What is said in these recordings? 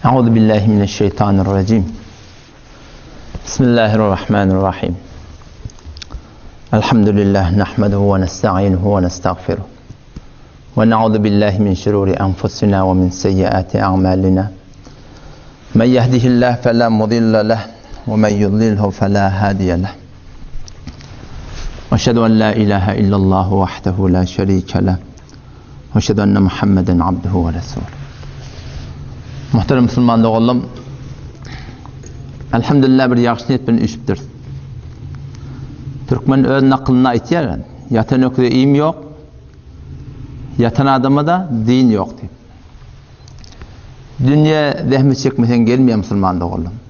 Euzu billahi mineşşeýtanirrajim. Bismillahirrahmanirrahim. Elhamdülillah nahmeduhu ve nesta'inuhu ve nestagfiruh. Ve na'udzu billahi min şururi enfusina ve min seyyiati a'malina. Men yehdihillahu fela mudilla leh ve men yudlilhu fela hadiye leh. Eşhedü en la ilahe illallah vahdehu la şerike leh. Ve eşhedü enne Muhammeden abduhu ve resuluh. Muhterem musulman doganlarym, Elhamdülillah bir ýagşy niýet bilen üýşüpdiris. Türkmen öz nakylynda aýtýar, ýatan öküze iým ýok, ýatan adama-da din ýok diýip. Dünýe zähmet çekmeseň gelmeýär musulman doganlarym.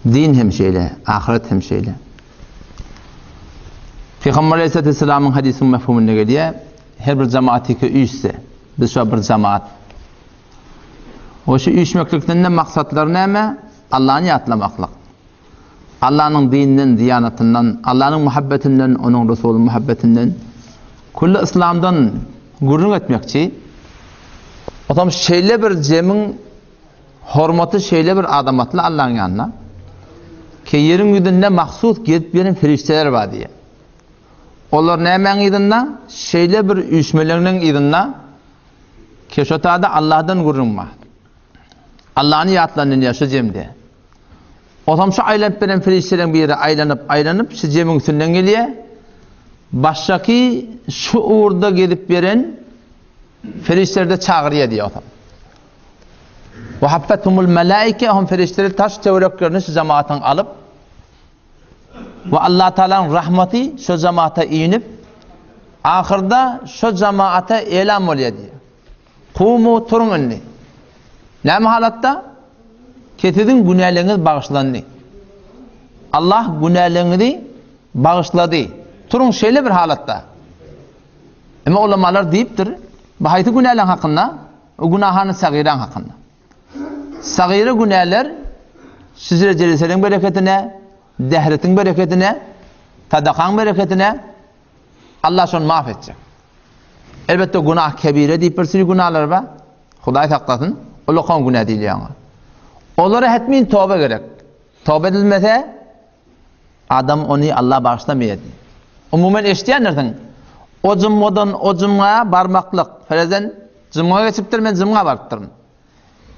Din hem şeýle, ahyret hem şeýle. Pygamber Aleyhisselatü Vesselamyň hadysiniň mefhumynda gelýär, her bir jemaat ýeke üýşse, biz şu bir jemaat. O şu üýşmeklikden de maksatlary näme? Allahny ýatlamaklyk. Allahnyň dininden, diýanatyndan, Allahnyň muhabbetinden, onuň Resulynyň muhabbetinden, külli yslamdan gürrüň etmekçi. Otam şeýle bir jemiň Hormaty şeýle bir azamatly Allaň ýanynda, ki ýeriň ýüzünde mahsus gezip ýören perişdeler bar diýýär. Olar nämäň yzynda? Şeýle bir üýşmeleňiň yzynda, ki şo taýda Allahdan gürrüň bar. Allany ýatlanylýar şu jemde. Otam şu aýlanyp beren perişdeleriň biri aýlanyp, aýlanyp şu jemiň üstünden gelýär. Başdaky şu ugurda gezip ýören perişdeleri-de çagyrýar diýýär otam. We haffethumul melaike hum perişdeler taş töwereklerini şu jemaatyň alyp we Allah Taalanyň rahmaty şu jemaata inip ahyrda şu jemaata elam bolýar diýýär. Kumu turuň indi. Näme halatda? Ki siziň günäleriňiz bagyşlandy. Allah günäleriňizi bagyşlady. Turuň şeýle bir halatda. Emma ulamalar diýipdir, bu haýsy günäleriň hakynda? O günahany sagyraň hakynda. Sagyra günäler şijre jeliseriň bereketine, dehretiň bereketine, sadakaň bereketine Allah şony maaf etjek. Elbetde günah kebire diýip bir sürü günahlar bar. Hudaý saklasyn, ulakan günä diýilýär oňa. Olara hetmin toba gerek. Toba edilmese Adam ony Allah bagyşlamaýar diýip. Umuman eşidýändirsiň. O jumgadan o jumga barmaklyk. Ferezen jumga geçipdir, men jumga barypdyryn.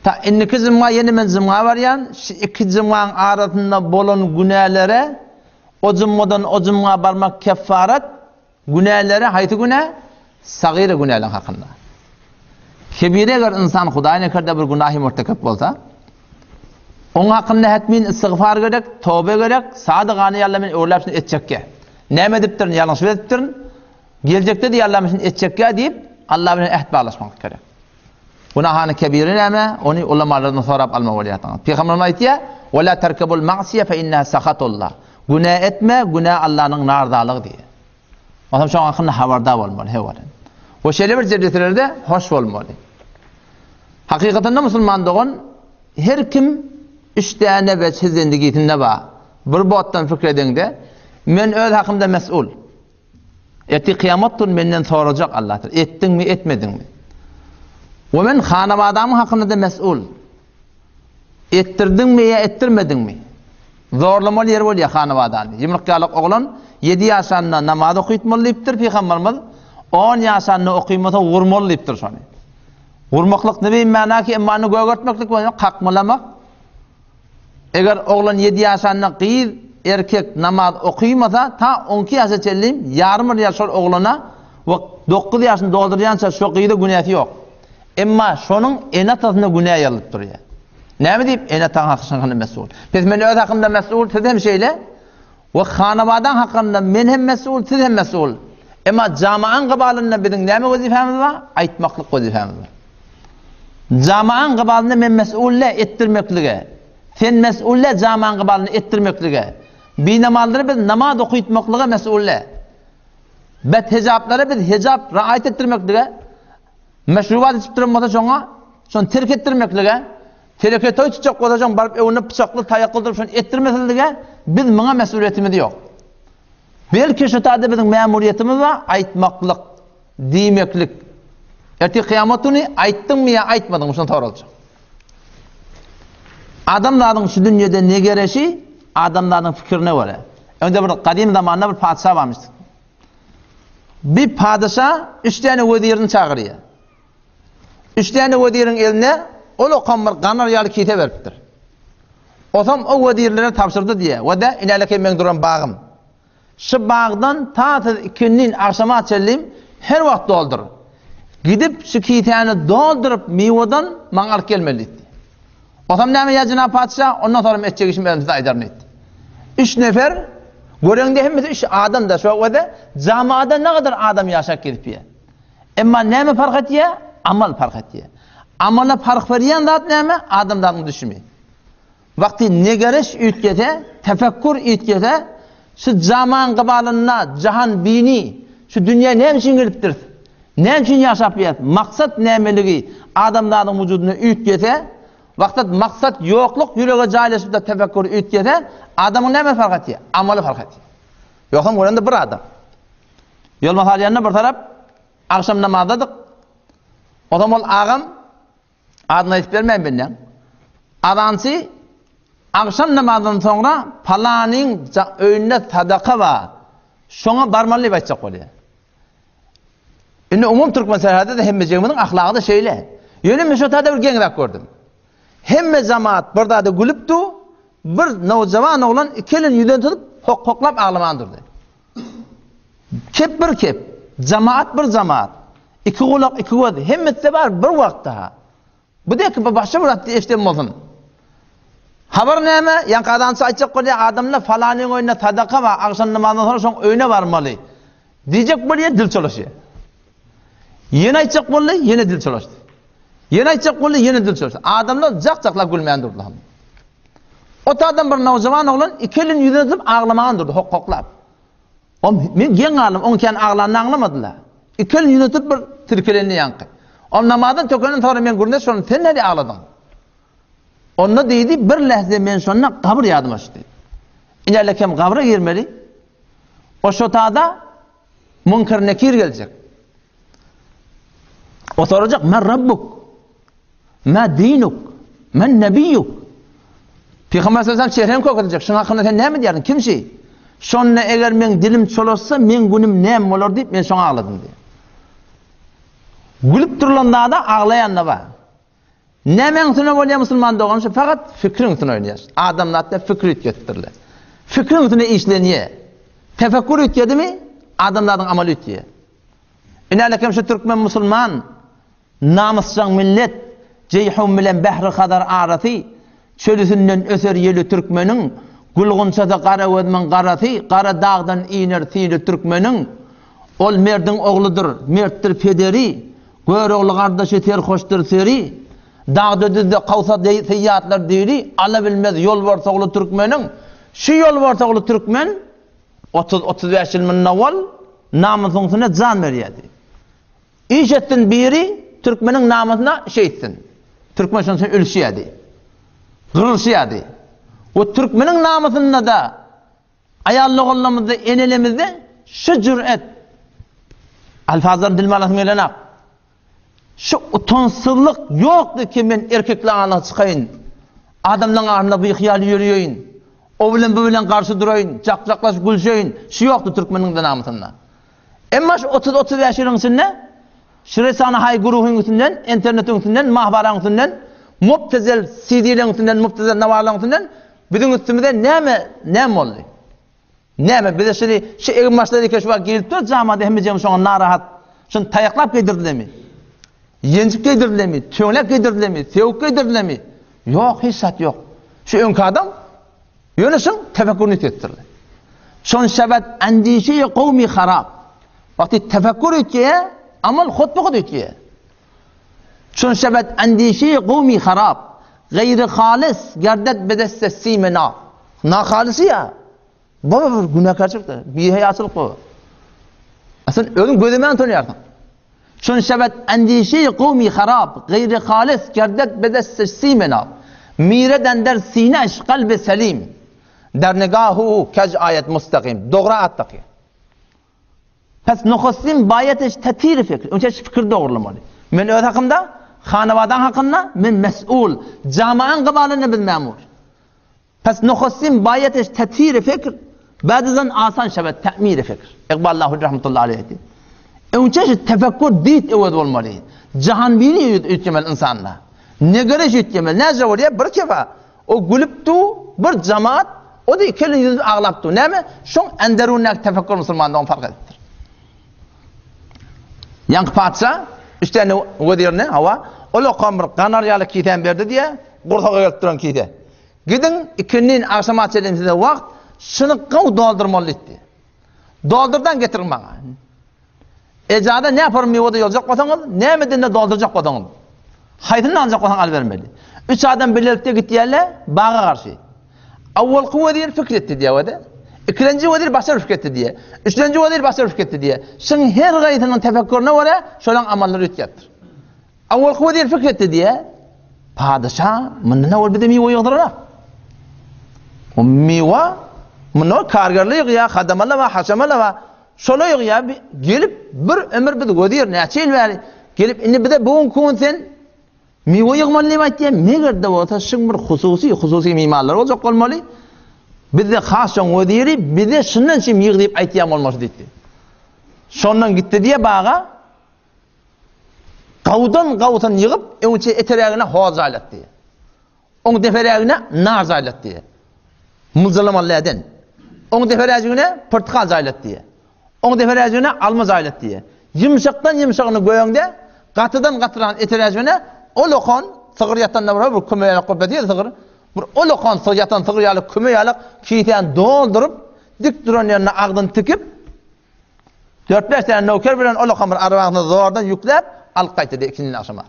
Ta indiki jumga ýene men jumga barýan, şu iki jumgaň arasynda bolan günälere o jumgadan o jumga barmak keffaret, Günäleri haýsy günä? Sagyra günäleň hakynda. Kebire eger ynsan Hudaý nekerde bir günahy murtekep bolsa, oň hakynda hetmin istigfar gerek, toba gerek, sadygany ýalla men öwrüläp şuny etjekge. Näme edipdirin, ýalňyşyp edipdirin, geljekde-de ýalla men şuny etjekge diýip, Allah bilen äht baglaşmak gerek. Günahany kebire näme? Ony ulamalardan sorap alma bolýarsyňyz. Pygamberimiz aýtýar: "Ve la terkebul ma'siye fe inneha sahatullah." Günä etme, günä Allanyň narzalygy diýýär. Onsoň şoň hakynda habardar bolmaly, hewalen. We şeýle bir jebreselerde hoş bolmaly. Hakykatynda musulman dogan her kim üç däne weçhe zendigisinde bar. Bir botdan pikir edeňde, men öz hakymda mes'ul. Ertir kyýamat gün menden sorajak Allah. Etdiňmi, etmediňmi? We men hanabadamyň hakynda-da mes'ul. Etdirdiňmi ýa etdirmediňmi? Zorlamaly ýeri bolýar hanabadany. Ýumruk ýalak oglan ýedi ýaşanda namaz okytmaly diýipdir pygamberimiz. On ýaşanda okymasa urmaly diýipdir şony. Urmaklyk ne mana ki, emma ony gögertmeklik bolýar, kakmalamak. Eger oglan ýedi ýaşanda gyz, erkek namaz okymasa, ta on iki ýaşa çenli ýarym bir ýaş şol oglana we dokuz ýaşyny doldurýança şo gyza günäsi ýok. Emma şonuň ene-atasyna günä ýazylyp durýar. Näme diýip, ene-ataň hakynda mesul. Pes men öz hakymda mesul, siz hem şeýle. We hanabadaň hakynda men hem mesul, siz hem mesul. Emma jamaň gybalynda biziň näme wezipemiz bar? Aýtmaklyk wezipemiz bar. Jamaň gybalynda men mesul-le etdirmeklige. Sen mesul-le jamaň gybalynda etdirmeklige. Binamazlary biz namaz okytmaklyga mesul-le. Bet hijaplara biz hijap raýat etdirmeklige. Meşrubat içip duran bolsa şoňa, şony terk etdirmeklige, teleke toý tutjak bolsa şoň baryp öňünde pyçakly, taýakly durup şony etdirmesizlige biz muňa mesulyýetimiz ýok. Belki şu taýda biziň mämuriýetimiz bar, aýtmaklyk, diýmeklik. Ertir kyýamat güni aýtdyňmy ýa aýtmadyňmy şony soraljak. Adamzadyň şu dünýede negereşi adamzadyň pikirine görä. Öňde bir gadym zamanda bir patyşa barmyş. Bir patyşa üç däne wezirini çagyrýar. Üç däne weziriň eline ol okan bir ganar ýaly kise beripdir. Osam o wezirlere tabşyrdy diýýär. We-de inäleke meň duran bagym. Şu bagdan ta siz ikindin agşama çenli her wagt doldur. Gidip şu kisäni dolduryp miwedan maňa alyp gelmeli diýdi. Osam näme ýa jenap patyşa, ondan soňra etjek işimi özüm size aýdaryn diýdi. Üç nefer göreňde hemmesi üç adam da şo wede jamada ne kadar adam ýaşap gezip ýa. Emma näme parh etýär? Amal parh etýär. Amala parh berýän zat näme? Adamlaryň düşümi. Wagty nigeriş üýtgese, tefekkur üýtgese, şu zaman gybalynda jahan bini, şu dünýä näme üçin gelipdiris? Näme üçin ýaşap ýörüs? Maksat nämeligi adamzadyň wujudynda üýtgese, wagtat maksat ýokluk ýürege jaýlaşyp-da tefekkur üýtgese, adamyň näme fark etýär? Amaly fark etýär. Ýogsam görende bir adam. Ýolma salýanda bir tarap agşam namazdadyk. Onsoň ol agam Adyny aýdyp bermäýin benden. Azançy agşam namazyndan soňra palanyň öýünde sadaka bar. Şoňa barmaly diýip aýtjak bolýar. Indi umum türkmen säherde-de hemmejigimiziň ahlagy-da şeýle. Ýöne men şo taýda bir geň zat gördüm. Hemme jemaat bir zada gülüp dur, bir nowjawan oglan iki elini ýüzüne tutup hok-hoklap aglaman durdy. Kep bir kep, jemaat bir jemaat. Iki gulak, iki göz, hemmesi-de bar bir wagtda. Bu dek bir başga bir zat eşden bolsun. Habar näme? Ýaňky azançy aýtjak bolýar, adamlar falanyň öýünde sadaka bar, agşam namazyndan soňra şoň öýüne barmaly. Diýjek bolýar, dil çolaşýar. Ýene aýtjak boldy, ýene dil çolaşdy. Ýene aýtjak boldy, ýene dil çolaşdy. Adamlar jak-jaklap gülmän durdylar. Ot adam bir nowjawan oglan iki elini ýüzüne tutup aglaman durdy, hok-hoklap. O men geň galdym, oň kän aglanyny aňlamadylar. Iki elini ýüzüne tutup bir tirkelendi ýaňky. Ol namazdan tökenden soňra men gürrüňdeş boldum, sen näde agladyň? Onda diýdi, bir lähze men şonda gabyr ýadyma düşdi. Ine kem gabra girmeli. O şotada Munkar Nekir geljek. O sorajak, men Rabbuk, ma dinuk, men nebiýuk. Pygamber sallallahu aleyhi ve sellem çehreňi kökediljek. Şuň hakynda sen näme diýerdiň? Kim şi? Şonda eger meň dilim çolaşsa, meň günüm näme bolar diýip, men şoňa agladym diýýär. Gülüp durulan zada aglaýan da bar. Nämäň üstüne bolýar musulman dogan? Şu fakat fikriň üstüne oýnaýar. Adamzatda fikri üýtgetdirler. Fikriň üstüne işlenýär. Tefekkur üýtgedimi, adamzadyň amaly üýtgeýär. Inälekem şu türkmen musulman namysjaň millet Jeýhun bilen Bähri Hazar arasy çölüsinden öser ýeli türkmeniň gül gunçasy gara gözümiň garasy gara dagdan iner sili türkmeniň ol merdiň ogludyr mertdir pederi Görogly gardaşy serhoşdyr seri dagda düzde kawsa seýýatlar diri ala bilmez ýolbars ogly türkmeniň şu ýolbars ogly türkmen 30-35 ýyl mundan owal namysyň üstüne jan berýärdi. Iş etsin biri türkmeniň namysyna şeýtsin. Türkmen şonuň üçin ölüşýärdi. Gyrylşýardy. We türkmeniň namysynda-da aýal doganlarymyzda, enelemizde şu jüret alfazlaryny dilime alasym gelenok. Şu utançsyzlyk ýokdy ki men erkekleň alyna çykaýyn. Adamlaň arasynda bihyýal ýöreýin. O bilen bu bilen garşy duraýyn, jak-jaklaşyp gülşeýin. Şu ýokdy türkmeniň de namysynda. Emma şu 30-35 ýylyň içinde şu Resana Haý guruhyň üstünden, internetiň üstünden, mahbaraň üstünden, mubtezel CD-leň üstünden, mubtezel nawarlaryň üstünden biziň üstümize näme näme boldy? Näme, bize şuny, şu egin-başlar eke şu wagt gelip dur, jamada hemmejigimiz şoňa narahat. Şuny taýaklap geýdirdilermi? Ýenjip geýdirdilermi? Töňläp geýdirdilermi? Sögüp geýdirdilermi? Ýok, hiç zat ýok. Şu öňki adam ýöne şuň tefekkuryny üýtgetdirdi. Şon şebet endişeýi kowmi harap. Wagty tefekkur üýtgeýär, amal hut-bu-hut üýtgeýär. Çün şebet endişeýi kowmi harap. Gaýry halys gerdet bedesse sime na. Nahalysy ýa. Bu bir günäkärçilikdir. Bihaýaçylyk bu. A sen özüň gözemän utanýarsyň. Çün şebet endişeýi kowmi harap. Gaýry halys gerdet bedesse sime na. Mire dender sineş kalbi selim. Der nigahu kej aýet mustakim. Dogra at dakýar. Pes nohustin baýat eş tatir fikr. Önce şu fikir dogrulamaly. Men öz hakymda. Hanawadaň hakynda men mes'ul. Jamaň gybalynda biz memur. Pes nohustin baýeteş tetiri fikr, bädizan asan şebet tämiri fikr. Iqbal Lahuri rahmetullahi aleyh aýtdy. Öňçe şu tefekkur dit öwez bolmaly. Jahanbini üýtgemeli ynsanda. Negeriş üýtgemeli. Näce bolýar? Bir kefa. O gülüp du, bir jamaat, o da iki elini ýüzüp aglap du. Näme? Şoň enderundäki tefekkur musulmanda ony fark edipdir. Ýaňky patyşa üç tane wezirine, hawa, ol okan bir ganar ýaly kisäni berdi diýe, gursaga gelip duran kise. Gidiň, ikindin agşama çenli size wagt, şuny gowy doldurmaly diýdi. Doldurdan getiriň maňa. Ejada ne yapar miwada ýoljak bolsaňyz, nämeden de doldurjak bolsaňyz. Haýsyny aljak bolsaň alybermeli. Üç adam bilelikde gitýärler baga garşy. Awwalky wezir pikir etdi diýýär-de. Ikilenji wezir başga bir pikir etdi diýýär. Üçlenji wezir başga bir pikir etdi diýýär. Şuň her gaýsynyň tefekkürine görä şolaň amallary üýtgäpdir. Awwalky wezir pikir etdi diýýär. Padyşa mundan owal bize miwe ýygdyrarak. O miwe mundan kargerler ýygýar, hadamalar bar, haşamalar bar. Şolar ýygýar, gelip bir ömür biz wezir näçe ýyl bäri gelip indi bize bu günki gün sen Miwe ýygmaly diýip aýtýar, meger-de bolsa şuň bir hususy, hususy mimarlar boljak bolmaly. Bizde has şoň weziri bize şundan şim ýyg diýip aýtýan bolmasy diýdi. Şondan gitdi diýe baga. Gawdan gawsyn ýygyp, öňçe eterägine hoz jaýlatdy. Oň deperägine nar jaýlatdy. Myljalamaly äden. Oň deperäjigine pyrtykal jaýlatdy. Oň deperäjigine alma jaýlatdy. Ýumşakdan ýumşagyny göýeňde, gatydan gatyran eteräjigine ol okan sygyr ýatanda bir bir küme ýalak bolup ýatyr sygyr. Bir ol okan sygyr ýatan sygyr ýaly küme ýalak kisäni dolduryp, dik duran ýerine agzyny tikip, dört-bäş däne nöker bilen ol okan bir arabasyna zordan ýükläp alyp gaýtdy ikindini agşama.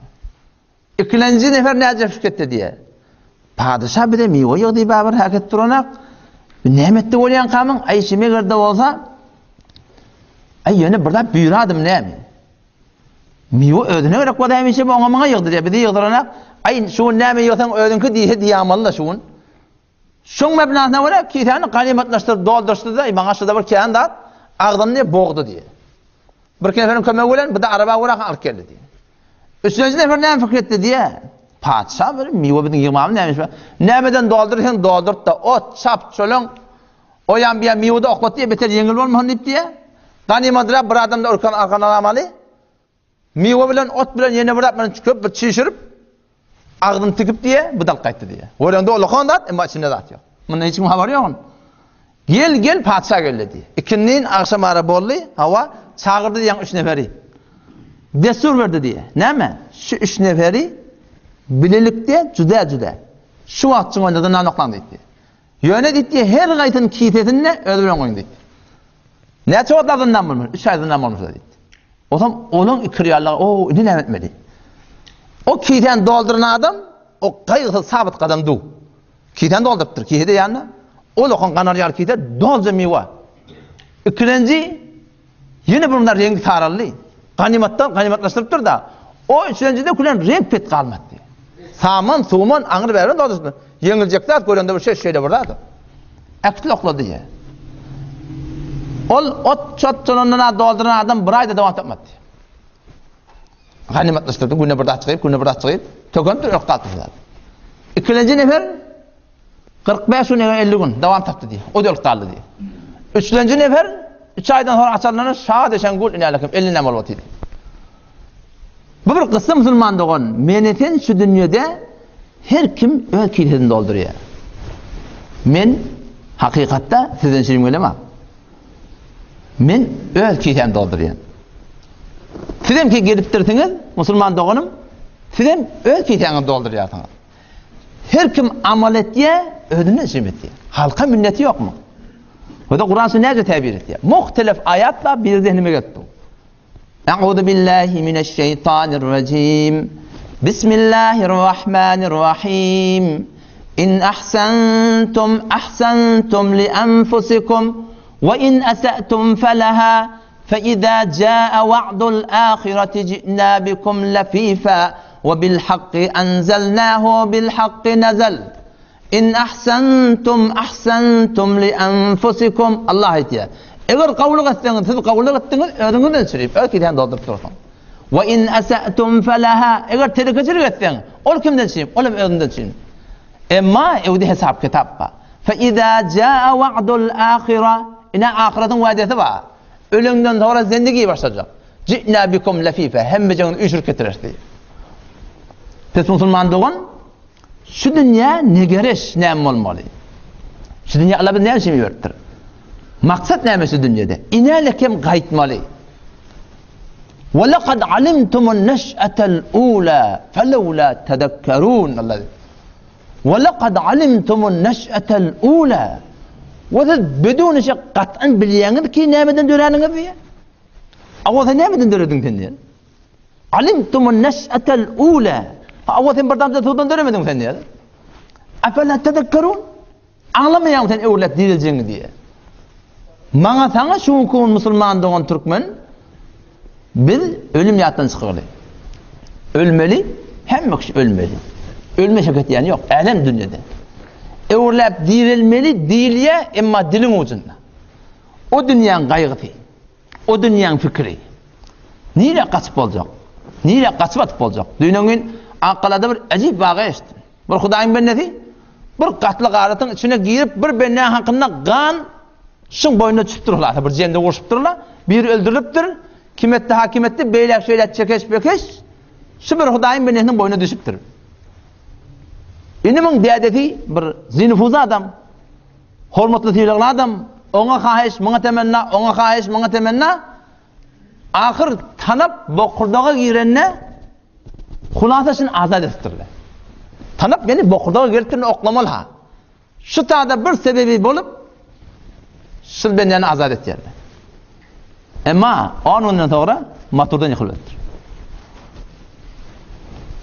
Ikilenji nefer näce şüketdi diýe. Padyşa bize miwe ýyg diýip bir hereket duranak. Näme etdi bolýan kamyň? Aý şi megerde bolsa Aý ýöne bir zat buýradym näme? Miwe özüne gerek bolsa hemişe oňa muňa ýygdy diýe. Bizi ýygdyranak. Aý şu gün näme ýygsaň özüňki diýse diýamaly şu gün. Şoň mebnasyna görä kisäni ganymatlaşdyryp doldurşdy-da, maňa şurada bir kän zat agzyny diýip bogdy diýe. Bir neferiň kömegi bilen bu-da araba görä alyp geldi diýe. Üçünji nefer näme pikir etdi diýe. Patyşa bir miwe biziň ýygmamyz näme iş bar? Nämeden doldursaň doldurt-da, ot, çap, çölüň, o ýan bu ýan miwe-de oklat diýe, beter ýeňil bolmasyn diýip diýe. Ganymadrak bir adam-da urkan arkana alamaly. Miwe bilen, ot bilen ýene bir zat bilen köp bir çişirip, agzyny tikip diýe, bu dalyp gaýtdy diýe. Göreňde ulakan zat, emma içinde zat ýok. Mundan hiç kimiň habary ýok. Gel, gel, patyşa geldi diýe. Ikindin agşam ara boldy, hawa, çagyrdy diýen üç neferi. Destur berdi diýe. Näme? Şu üç neferi bilelikde juda-juda şu wagtjyň önünde zyndan oklaň diýdi. Ýöne diýdi, her gaýsynyň kisesinde özi bilen goýuň diýdi. Näçe wagt zyndan bolmuş? Üç aý zyndan bolmuş diýdi. Otam olaň ikirýarlygy, o, indi näme etmeli? O kisäni dolduran adam, o gaýgysyz sabyt gadam du. Kisäni doldurypdyr, kise-de ýanynda. Ol okan ganar ýaly kise dolja miwa. Ikilenji Ýene bir mundan reňki saraldy. Ganymatdan ganymatlaşdyrypdyr-da. O üçlenjide külen reňk pet galmady. Saman, suman, aňry bäri doldurypdyr. Ýeňiljek zat görende bir şey şeýle bir zat. Äkitli oklady diýe. Ol ot çot çonundan dolduran adam bir aýda dowam tapmady. Ganymatlaşdyrdy, güne bir zat çykyp, güne bir zat çykyp, tökenipdir, ölüp galypdyr zat. Ikilenji nefer 45 gün eger 50 gün dowam tapdy diýýär. O döwlet galdy diýýär. Üçlenji nefer 3 aýdan soň açarlana şa deşen gul inälekim 50 näme bolup otyr. Bu bir gyssa musulman dogan. Meni sen şu dünýede her kim öz kisesini doldurýar. Men hakykatda sizden şirin gelemem. Men öz kisämi doldurýan. Sizem ki gelipdirsiňiz, musulman doganym, sizem öz kisäňizi doldurýarsyňyz. Her kim amal etýär, özünden şem etýär. Halka minneti ýokmy? Bu-da Kuran şu näce täbir etýär? Muhtelif aýat bar, bir zehnime gelip dur. A'udhu billahi mineşşeýtanirrajim. Bismillahirrahmanirrahim. In ahsantum ahsantum li anfusikum we in asa'tum falaha فَإِذَا جَاءَ وَعْدُ الْآخِرَةِ جِئْنَا بِكُمْ لَفِيفًا وَبِالْحَقِّ أَنزَلْنَاهُ وَبِالْحَقِّ نَزَلَ إِنْ أَحْسَنْتُمْ أَحْسَنْتُمْ لِأَنفُسِكُمْ Allah aýtýar. Eger gowulyk etseňiz, siz gowulyk etdiňiz, özüňiz ölçürip, öz kisäňi dolduryp dursuň. Ve in esa'tum felaha. Eger telekeçilik etseň, ol kimden üçin? Ol hem özünden üçin. Emma evde hesap kitap bar. Fe iza jaa wa'dul ahira. Ine ahiretiň wa'desi bar. Öleňden soňra zendigi başlajak. Ji'na bikum lefife. Hemmejeňizi üýşürip getireris diýýär. Pes musulman dogan, şu dünýä ne gereş, näme bolmaly? Şu dünýä Allah bizi näme üçin iberipdir? Maksat näme şu dünýede? Inäle kem gaýtmaly. Ve lekad alimtumun neş'etel ula felevla tezekkerun. Allah Ve lekad alimtumun neş'etel ula. We siz bedun şek gat'an bilýäňiz ki nämeden döräniňiz diýe. Awa sen nämeden dörediň sen diýe. Alimtumun neş'etel ula. Awa sen bir damja suwdan döremediň sen diýe. Afela tezekkerun? Aňlamaýaň sen öwrüläp direljegiňi diýe. Maňa saňa şu günki gün musulman dogan türkmen biz ölüm ýatdan çykaly. Ölmeli, hemme kişi ölmeli. Ölme şek etýän ýok, älem dünýede. Öwrüläp direlmeli diýilýä, emma diliň ujunda. O dünýäň gaýgysy, o dünýäň pikiri. Nirä gaçyp boljak? Nirä gaçyp atyp boljak? Düýn gün Akgalada bir äjip waka eşitdim. Bir Hudaýyň bendesi bir gatly garatyň içine girip bir bendäň hakynda gan şuň boýnuna düşüpdir hulasa bir jende urşupdyrlar. Biri öldürilipdir. Kim etdi ha kim etdi beýläk şeýläk çekeş bekeş şu bir Hudaýyň bendesiniň boýnuna düşüpdir. Indi muň dädesi bir zinufuz adam. Hormatly sylagly adam. Oňa haýyş, muňa temenna, oňa haýyş, muňa temenna. Ahyr tanap bokurdaga girende Hulasa şuny azat etdirler. Tanap meni bokurdaga gelipdir oklamaly ha. Şu tada bir sebebi bolup şul bendeni azat etýärler. Emma on günden soňra motordan ýykylyp ölüpdir.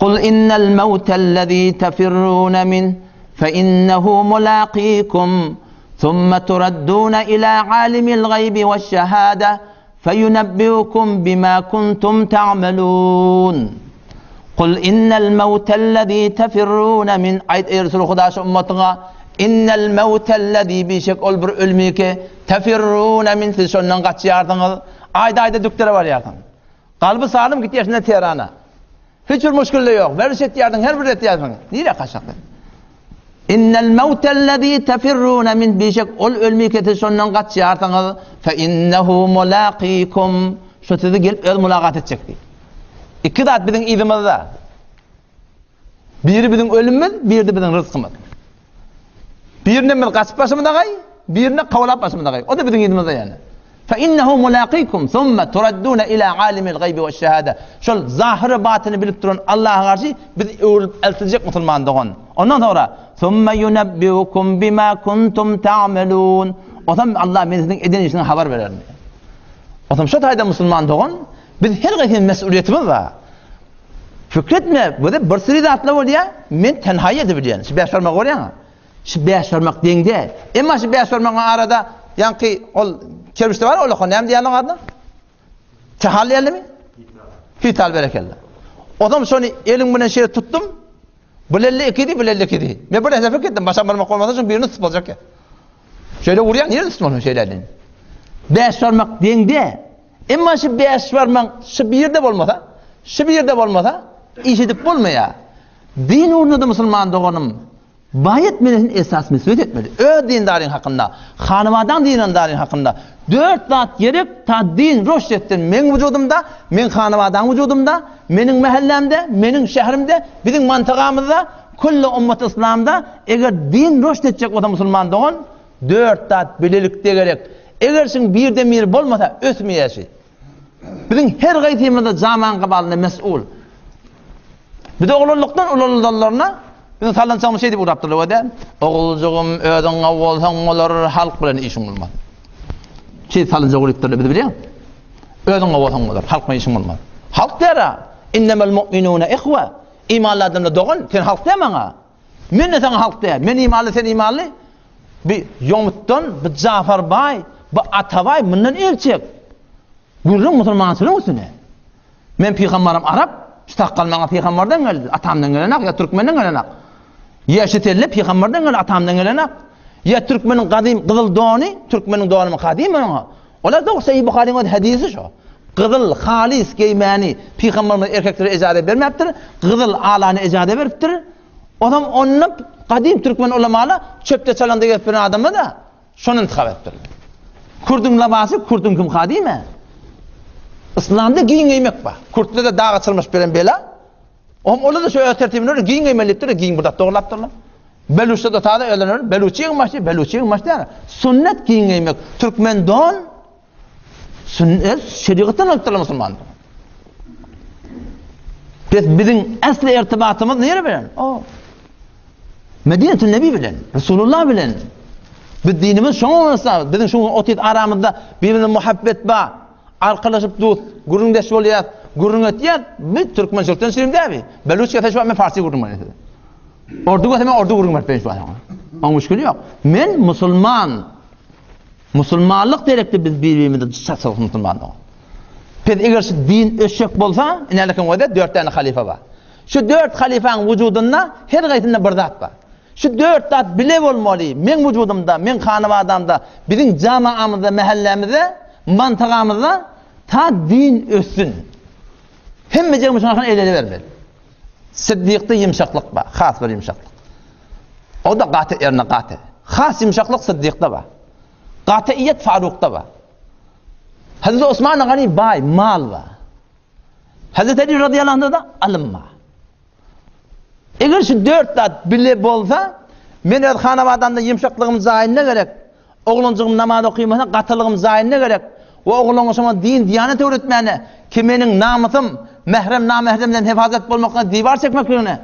Kul innel mawtellezî tefirrûne min fe innehu mulâkîkum thumma turaddûne ilâ âlimil gaybi veş-şehâde Feýunebbiukum bima kuntum ta'melun. Kul innel mewtellezî tefirrûne min Aýt eý Resul Huda şu ummatyňa innel mewtellezî bişek ol bir ölmi ki tefirrûne min siz şondan gaçýarsyňyz. Aýda-aýda dükdere barýarsyň. Kalby salym gitýär şunda Tehrana. Hiç bir muşkilde ýok. Werziş etýärdiň, her bir etýärsiň. Nirä gaçjak sen? Innel mewtellezî tefirrûne min bişek ol ölmi ki siz şondan gaçýarsyňyz. Fe innehu mulâkîkum. Şu sizi gelip öz mulagat etjek diýip. Iki zat biziň yzymyzda. Biri biziň ölümimiz, biri-de biziň rızkymyz. Birine biz gaçyp başymyza gaý, birine kowlap başymyza gaý. O da biziň yzymyzda ýani. Fe innehu mulaqikum summa turadduna ila alimil gaybi we şehada. Şol zahyry batyny bilip duran Allaha garşy biz öwrülip eltiljek musulman dogan. Ondan soňra summa yunabbiukum bima kuntum ta'malun. Otam Allah men siziň eden işiňizi habar berer. Otam şu taýda musulman dogan biz her gaýsy mesulyýetimiz bar. Pikir etme, bu bir sürü zatlar bolýar, men tenha ýerde bilýän. Şu bäş barmak görýäňmi? Şu bäş barmak deň däl. Emma şu bäş barmagyň arada ýaňky ol kerpiçde bar, ol näme diýýärler adyna? Tehal diýerlermi? Hital berekella. Ozam şony eliň bilen şeýle tutdum. Bilelle ikidi, bilelle ikidi. Men bir hesap etdim, başam barmak bolmasa şuň birini tutup boljak ya. Şeýle urýan, nirede tutmaly şeýle elini? Bäş barmak deň däl. Emma şu bäş barmak şu birde bolmasa, şu birde bolmasa iş edip bolmaýar. Din ugrunda-da musulman doganym, baý etmelisin esas mesulyýet etmeli. Öz dindaryň hakynda, hanybadaň dindaryň hakynda dört zat gerek ta din roşt etsin meň wujudymda, meň hanybadaň wujudymda, meniň mähellämde, meniň şährimde, biziň mantagamyzda, külli ummaty yslamda eger din roşt etjek bolsa musulman dogan dört zat bilelikde gerek. Eger şuň birden biri bolmasa ösmeýär şi. Biziň her gaýsymyzda jamaň gabalynda mesul. Biz oglanlykdan ulaldanlaryna biziň sallançagymyz şeý diýip ugrapdyrlar we-de, Oguljygym, özüň gawy bolsaň bolar, halk bilen işiň bolmaz. Şeý sallançak ugrapdyrlar bizi bilýäňmi? Özüň gawy bolsaň bolar, halk bilen işiň bolmaz. Halk diýer-ä, Innemel mu'minune ihwe. Imanly adamlar dogan, sen halk diýme maňa. Men-de saňa halk diýer. Men imanly, sen imanly. Bi Ýomutdan, bi Jafar baý, bi Atabaý mundan el çek. Gürrüň musulmançylygyň üstüne. Men pygambarym arap, şu sakgal maňa pygambardan geldi, atamdan gelenak, ýa türkmenden gelenak. Ýa şu selle pygambardan geldi, atamdan gelenak. Ýa türkmeniň gadym gyzyl dony, türkmeniň donymy gadym oňa. Olar dogry Sahih Buharyň öz hadysy şo. Gyzyl halys geýmäni Pygamberimiz erkeklere ejaze bermäpdir, gyzyl alany ejaze beripdir. Onam onda gadym türkmen ulamala çöpde çalanda gezip ýören adamlar-da şony intihap edipdirler. Kürdüň labasy kürdüň kimka diýme. Yslamda giň geýmek bar. Kürtlerde daga çyrmaşyp gelen bela. Ohm olar-da şu öz tertibine görä giň geýmeli diýipdir, giň bir zat dogrulapdyrlar. Beluçda-da tada özlerine beluçi ýygmaşdy, beluçi ýygmaşdy ýaly. Sünnet giň geýmek. Türkmen don Sünnet şerigatdan alypdyrlar musulmanlar. Biz biziň äsli irtibatymyz nere bilen? O Medinetün Nebi bilen, Resulullah bilen. Biz dinimiz şoňa bolsa, biziň şu otyt aramyzda bir-birine muhabbet bar. Arkalaşyp dost, gürrüňdeş bolýar, gürrüň etýär. Biz türkmençilikden çyrim däbi. Beluç gelse şu men farsy gürrüň berýän size. Ordu gelse men ordu gürrüň berip berýän şu wagt. Oň müşkili ýok. Men musulman. Musulmanlyk derekde biz bir-birimizi çatsak musulmanlyk. Pes eger şu din ösjek bolsa, inälikiň özi dört däne halyfa bar. Şu dört halyfaň wujudynda her gaýsynda bir zat bar. Şu dört zat bile bolmaly, meň wujudymda, meň hanabadamda, biziň jamaamyzda, mähellämizde, mantagamyzda ta din össün. Hemmejigimiz şoňa el-ele bermeli. Siddikde ýumşaklyk bar, has bir ýumşaklyk. O-da gaty erne gaty. Has ýumşaklyk Siddikde bar. Gatyýet Farukda bar. Hazreti Osman Gani baý, mal bar. Hazreti Ali radıyallahu anh'da da alym bar. Eger şu dört zat bile bolsa, men öz hanabadamda ýumşaklygym zaýyna gerek. Oglanjygym namaz okymasa gatylygym zaýyna gerek. We oglanga şoňa din diýanet öwretmäne, ki meniň namysym mährem namähremden hefazat bolmaklygyna diwar çekmekligine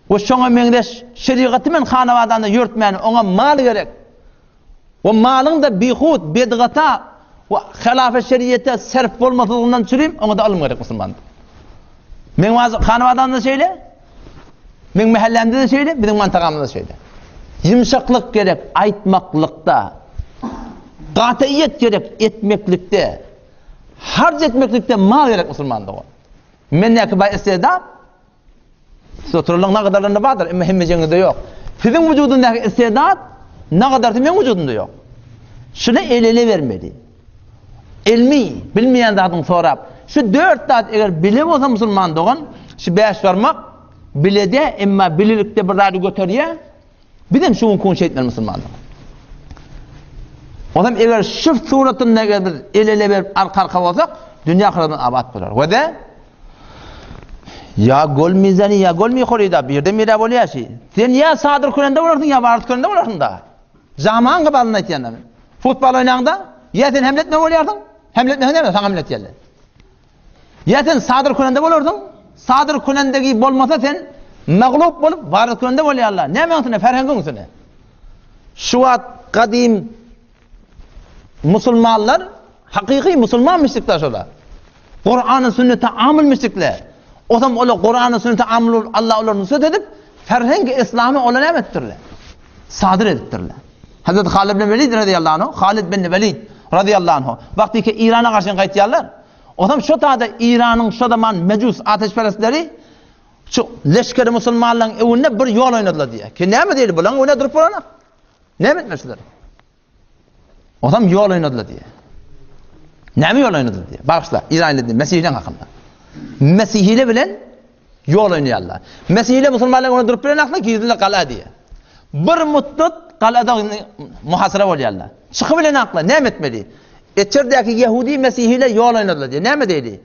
we şoňa meňzeş şerigaty men hanabadanda ýörtmäne oňa mal gerek. We malyň-da bihut, bedgata we halafa şeriýete serf bolmaslygyndan çürim oňa-da ylym gerek musulmanda. Meň hanabadamda şeýle, Meň mähellämde-de şeýle, biziň mantagamyzda şeýle. Ýumşaklyk gerek aýtmaklykda. Gataýet gerek etmeklikde. Harç etmeklikde mal gerek musulman dogan. Mendäki baý istedat siz oturanlaryň nagadarlarynda bardyr, emma hemmejeňizde ýok. Siziň wujudyndaky istedat nagadarysy meň wujudymda ýok. Şuny el-ele bermeli. Ilmi, bilmeýän zadyňy sorap. Şu dört zat eger bile bolsa musulman dogan, şu bäş barmak bilede, emma bilelikde bir zady göterýär. Bizem şu gün şeýtmeli musulman dogan. Onam eger şu suratynda eger biz el-ele berip arka-arka bolsak, dünýä ahyretimiz abat bolar. We de ýa gol mizani ýa gol mihorida birden bire bolýar şi. Sen ýa sadyr kürende bolarsyň ýa baryt kürende bolarsyň da. Jamaň gybalyny aýtýan men. Futbol oýnaňda, ýa sen hemle etme bolýarsyň, hemle etmeseň näme, saňa hemle etýärler. Ýa sen sadyr künende bolarsyň, sadyr künendegi bolmasa sen maglup bolup baryt künende bolýarlar. Näme üstüne, ferhengiň üstüne. Şu wagt gadym musulmanlar hakyky musulman müşrikler şolar. Kur'an-ı sünnete amil müşrikler. Osam olar Kur'an-ı sünnete amil bolup Allah olar nusret edip, ferhengi İslamy olar näme etdirler? Sadyr edipdirler. Hazreti Halid bin Velid radıyallahu anh, Halid bin Velid radıyallahu anh, wagty ki İrana garşy gaýtýarlar. Osam şo tada İranyň şo zaman mejus ateşperestleri şu leşgeri musulmanlaryň öňünde bir ýol oýnadylar diýýär. Ki näme diýeli, bulaň öňünde durup bolana. Näme etmeliler? Osam ýol oýnadylar diýýär. Näme ýol oýnadylar diýýär. Bagyşla, İranly diýýär, Mesihleň hakynda. Mesihile bilen ýol oýnaýarlar. Mesihile musulmanlaryň öňünde durup bilen akla girdiler gala diýýär. Bir muddat galada muhasara bolýarlar. Çyky bilen akla näme etmeli? Eçerdäki Ýehudi Mesihile ýol oýnadylar diýýär. Näme diýdi?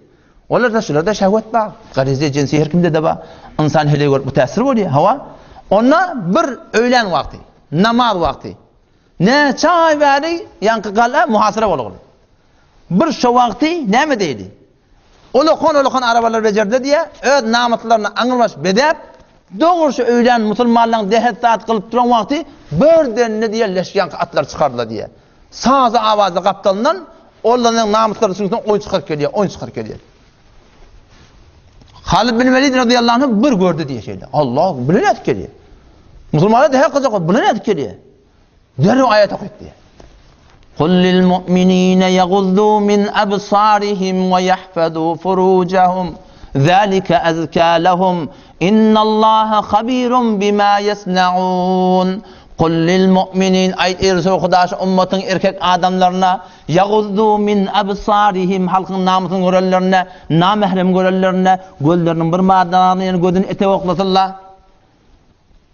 Olarda şularda şehwet bar. Garize jinsi her kimde-de bar. Ynsan heleý görüp mütässir bolýar. Hawa. Onda bir öýlän wagty, namaz wagty Näçe aý bäri ýaňky gala muhasyra bolguly. Bir şo wagty näme diýdi? Ulakan-ulakan arabalar bejerdi diýe, öz namyslaryny aňrybaş bezäp, dogry şu öýlän musulmanlaryň dehet zat gylyp duran wagty birdenine diýe leş ýaňky atlar çykardylar diýe. Sazy awazy gapdalyndan ollaryň namyslary üçin oýun çykaryp gelýär, oýun çykaryp gelýär. Halid bin Velid radıyallahu anh bir gördü diýe şeýle. Allah, bu nädip gelýär? Musulmanlar da her gyzak, bu nädip gelýär? Derrew aýat okyp diýe. Kul lil mu'minina yaguddu min absarihim we yahfazu furujahum zalika azka lahum innallaha habirun bima yasnaun. Kul lil mu'minin aýt eý Resul Huda şu ummatyň erkek adamlaryna ýaguzzu min absarihim halkyň namysyny görenlerinde, namährem görenlerinde gözleriniň bir maddasyny ýöne gözüni etek oklasynlar.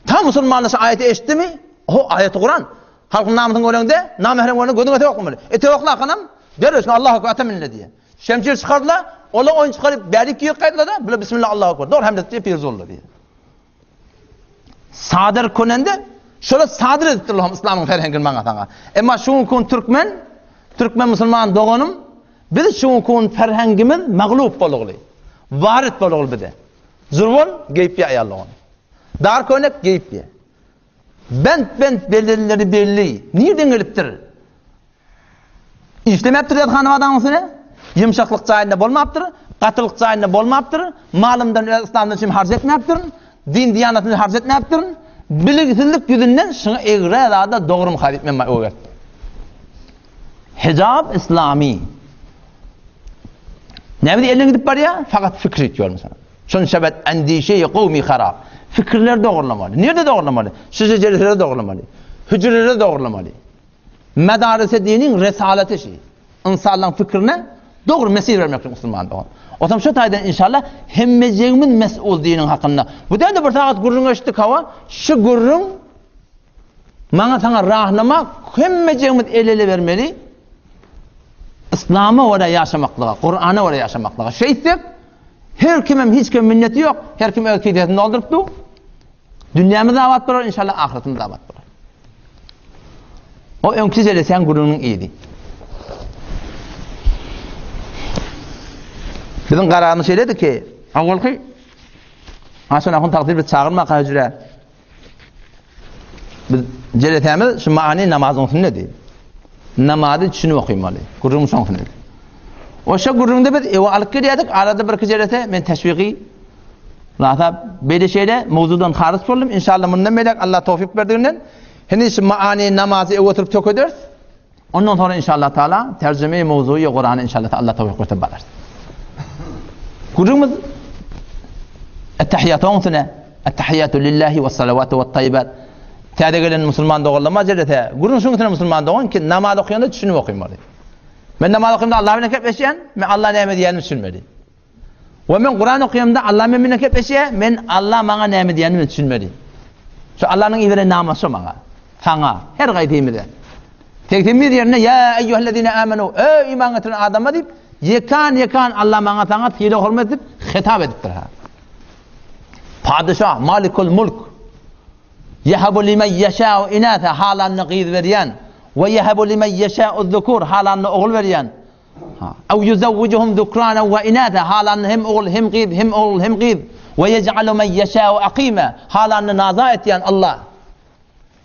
Ta musulmanlar şu aýaty eşitdimi? Ho aýaty Kuran. Halkyň namysyny göreňde, namährem göreňde gözüňi etek oklamaly. Etek oklakanam derrew şuna Allahu ekber ata minle diýýär. Şemşir çykardylar, olar oýun çykaryp bärik girip gaýdylar-da, bular bismillah Allahu ekber. Dogry hemle diýip piruz boldular diýýär. Sadyr könende şola sadyr edipdirler hem yslamyň ferhengini maňa saňa. Emma şu gün türkmen, türkmen musulman doganym, biz şu gün ferhengimiz maglup bolugly. Warit bolugly bize. Zurban geýip ýa aýallygyny. Dar könek geýip ýa. Bent-bent bellileri belli. Nirden gelipdir? Işlemepdir ýazhanyň adamyň üstüne. Ýumşaklyk jaýynda bolmapdyr, gatylyk jaýynda bolmapdyr, malymdan öz yslamdan üçin harç etmäpdirin, din-diýanatymdan harç etmäpdirin. Bilgisizlik ýüzünden şuňa egrä zada dogrumyka diýip men öwre etdim. Hijab islami. Näme diýip elden gidip barýar? Fakat fikir etýär mesela. Şun şebet endişe kowmi harap. Fikirler dogrulamaly. Nirde dogrulamaly? Şu jereselerde dogrulamaly. Hücrelerde dogrulamaly. Medarise diniň resalaty şi. Ynsanlaryň pikirine dogry mesir bermeklik musulman dogan. Otam şu taýdan inşallah hemmejigimiz mes'ul diniň hakynda. Bu däl-de bir sagat gürrüň eşitdik hawa, şu gürrüň maňa saňa rahnama hemmejigimiz el-ele bermeli. Yslama görä ýaşamaklyga, Kur'ana görä ýaşamaklyga. Şeýtsek her kimem hiç kim minneti ýok, her kim öz kisesini dolduryp dur. Dünýämiz abat bolar, inşallah ahyretimiz abat bolar. O öňki jelesäň gürrüňiniň yzy. Biziň kararymyz şeýledi ki, awalky Hasan ahun takdyr biz çagyrmaka hüjre. Biz jelesämiz şu many namazyň üstündedi. Namazy düşünip okymaly. Gürrüň şoň üstünde. Oşa gürrüňde biz ewe alyp gelýärdik, arada bir iki jelese men teşwigi Rasa beýle şeýle mowzudan haryç boldum. Inşallah mundan beýläk Allah towfik berdiginden heniz şu maany namazy ewe oturyp tökederis. Ondan sonra inşallah taala terjüme mowzugy Kurany inşallah Allah towfik berse balarys. Gürrüňimiz Ettehiýatyň üstüne Ettehiýatu lillahi we salawatu we taýyibat. Täze gelen musulman doganlarma jelese, gürrüň şuň üstüne musulman dogan ki namaz okaýanda düşünip okaýmaly. Men namaz okaýanda Allah bilen gepleşýän, men Allah näme diýýänini düşünmeli. We men Kuran okaýamda Allah men bilen gepleşýär, men Allah maňa näme diýýänini men düşünmeli. Şu Allahnyň iberen namasy şo maňa, saňa, her gaýsymyza. 81 ýerinde ýa eýýuhellezine amenu, eý iman getiren adamlar diýip, ýekan-ýekan Allah maňa saňa sylag hormat edip hitap edipdir ha. Padyşah, Malikul Mulk. Ýehebu limen ýeşâ'u inâse, halanyna gyz berýän, we ýehebu limen ýeşâ'u zukur, halanyna ogul berýän. Ew ýuzewwijuhum zukranen we inâse, halanyna hem ogul, hem gyz, hem ogul, hem gyz. We ýej'alu men ýeşâ'u akîme, halanyny naza etýän Allah.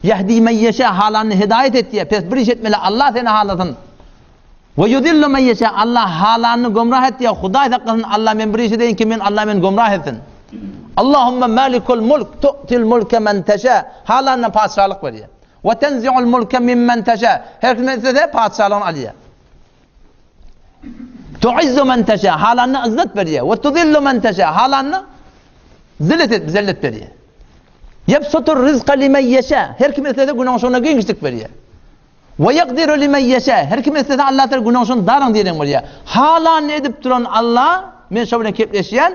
Ýehdi men ýeşâ, halanyny hidaýat etýär. Pes bir iş etmeli, Allah seni halasyn. We ýudillu men ýeşâ, Allah halanyny gümrah etýär. Hudaý saklasyn, Allah men bir iş edeýin ki, men Allah meni gümrah etsin. Allahumma malikul mulk tu'til mulke men teşâ, halanyna patyşalyk berýär. We tenzi'ul mulke mimmen teşâ, her kime islese patyşalygyny alýar. Tu'izzu men teşâ, halanyna yzzat berýär. We tuzillu men teşâ, halanyna zillet et, zellet berýär. Ýebsutur rizka limen ýeşâ, her kim islese günäşyna giňişlik berýär. We ýekdiru limen ýeşâ, her kim islese Allah Teala günäşyny daraň diýen bolýar. Halanyny edip duran Allah, men şo bilen kepleşýän,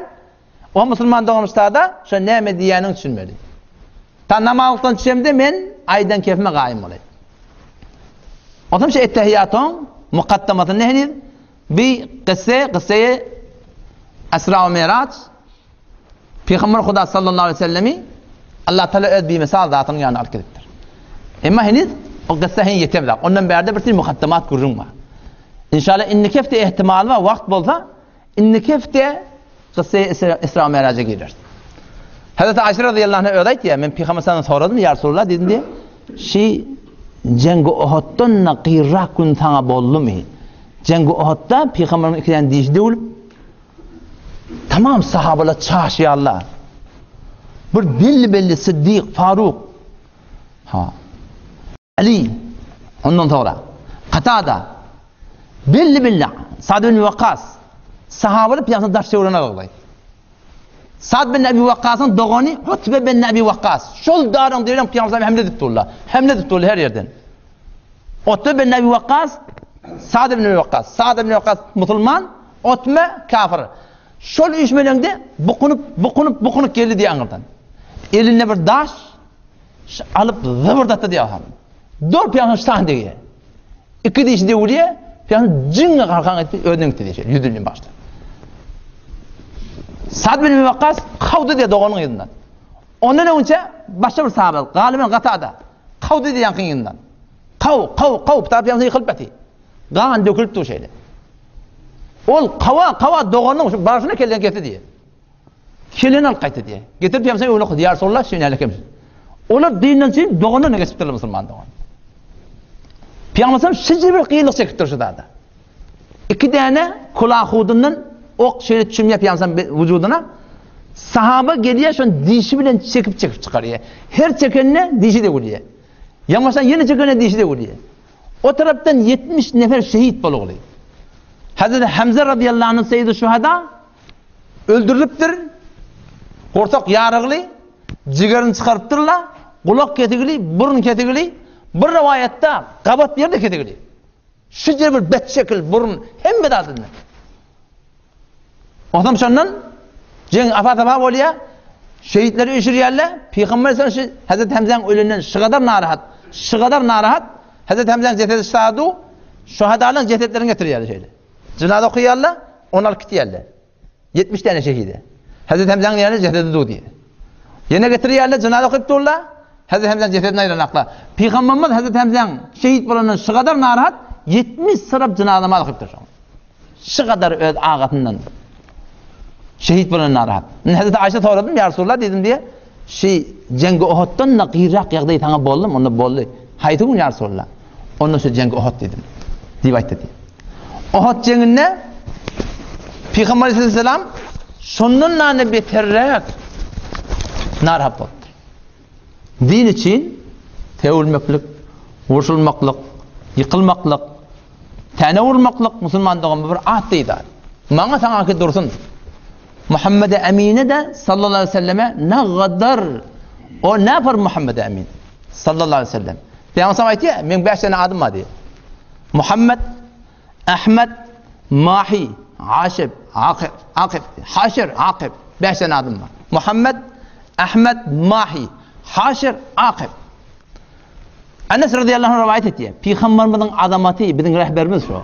o musulman dogan ustada şo näme diýýänini düşünmeli. Ta namazlykdan düşemde men aýdan kepime gaýym bolaýyn. Onsoň şu ettehiýatyň mukaddamasynda heniz bi kysse, kysseýi Esra we Miraç Pygamber Huda sallallahu aleyhi ve sellemi Allah Teala öz bimisal zatynyň ýanyna alyp gidipdir. Emma heniz o kyssa heniz ýetemzok. Ondan bärde bir mukaddamat gürrüň bar. İnşallah indiki hepde ihtimal bar, wagt bolsa indiki hepde kyssa Isra Miraja girer. Hazreti Ayşe radıyallahu anha öyle aýtýar, men Pygamber sallallahu soradym, ýa Resulullah diýdim diýe, şi Jengi Uhuddan da gyrrak gün saňa boldumy? Jengi Uhudda Pygamberiň iki däne dişi döwülip, Tamam sahabalar çaşýarlar. Bir belli-belli Siddik, Faruk, ha, Ali, ondan sonra Katada, belli-belli Sad ibn Wakas, sahabalar piýasany daş çöwrene aldy. Sad bin Ebi Wakkasyň dogany Utbe bin Ebi Wakkas. Şol daryň diýen pygamber hemle edip durlar. Hemle edip durlar her ýerden. Utbe bin Ebi Wakkas, Sad bin Ebi Wakkas. Sad bin Ebi Wakkas musulman, Utbe kafir. Şol üýşmeleňde bukunyp, bukunyp, bukunyp geldi diýen aňyrdan. Elinde bir daş alyp zybyrdatdy diýen. Dur pygamber şan diýýär. Iki dişi döwülýär, pygamber jiňňe galkan etdi, özüne gitdi diýýär, ýüzünden başda. Sad bin Wekkas kawdy diýýär doganyň yzyndan. Ondan öňçe başga bir sahaba, Galyben Gatada, kawdy diýýär ýaňkyň yzyndan. Kaw, kaw, kaw, pygamber ýykylyp ýatyr. Gan dökülip dur şeýle. Ol kawa, kawa doganyň şu barşyna kellen kesdi diýýär. Keleni alyp gaýtdy diýýär. Getirip ýamsa öwle okady. Ýa Resulallah, şu näle kim? Olar dinden çykyp doganlaryna geçipdirler musulman dogan. Pygamber şeýle bir kynlyk çekipdir şu zada. Iki däne kulahudundan ok şeýle çümýär pygamber wujudyna. Sahaba gelýär şony dişi bilen çekip çekip çykarýar. Her çekende dişi döwülýär. Ýaňbaşdan ýene çekende dişi döwülýär. O tarapdan 70 nefer şehit bolugly. Hazreti Hamza radıyallahu anh seyyid şuhada Öldürilipdir. Gursak ýarygly, jigerini çykarypdyrlar, gulak kesigli, burun kesigli, bir rowaýatda gabat ýerde kesigli. Şu ýer bir bet şekil, burun, hemme zadynda. Ondan şondan jeň afa-safa bolýar. Şehitleri üýşürýärler. Pygamber sallallahu aleyhi ve Hazreti Hamzanyň ölünden şu gadar narahat, şu gadar narahat. Hazreti Hamzanyň jesedi şadu, şuhadalaryň jesetlerini getirýärler şeýle. Jynaza okaýarlar, ony alyp gitýärler. 70 däne şehidi. Hazreti Hemzäniň ýerine jesedi dur diýýär. Ýene getirýärler, jynaza okyp durlar. Hazreti Hemzäniň jesedini aýranaklar. Pygamberimiz Hazreti Hemzäň şehit bolandan şu gadar narahat, 70 syrap jynaza namaz okypdyr şoň. Şu gadar öz agasyndan şehit bolan narahat. Indi Hazreti Aýşa soradym, ýa Resulallah diýdim diýe, şi jeňgi Uhuddan da gyrak ýagdaý saňa boldumy? Onda boldy. Haýsy gün ýa Resulallah? Onda şu jeňgi Uhud diýdim. Diýip aýtdy diýip. Uhud jeňinde Pygamber aleyhisselam şondan nane beterräk narahat bolupdyr. Din üçin söwülmeklik, urşulmaklyk, ýykylmaklyk, täne urmaklyk musulman dogan bir at diýdi. Maňa saňa ki dursun. Muhammed Emine de sallallahu aleyhi ve selleme ne gadar o ne yapar Muhammed Emin sallallahu aleyhi ve sellem. Peygamber aýtýar, meň 5 tane adym bar diýär. Muhammed, Ahmed, Mahi, Aşib, Akib, Akib, Haşir, Akib. 5 tane adym bar. Muhammed, Ahmed, Mahi, Haşir, Akib. Enes radıyallahu anh rivayet etýär. Pygamberimiziň azamaty biziň rehberimiz şo.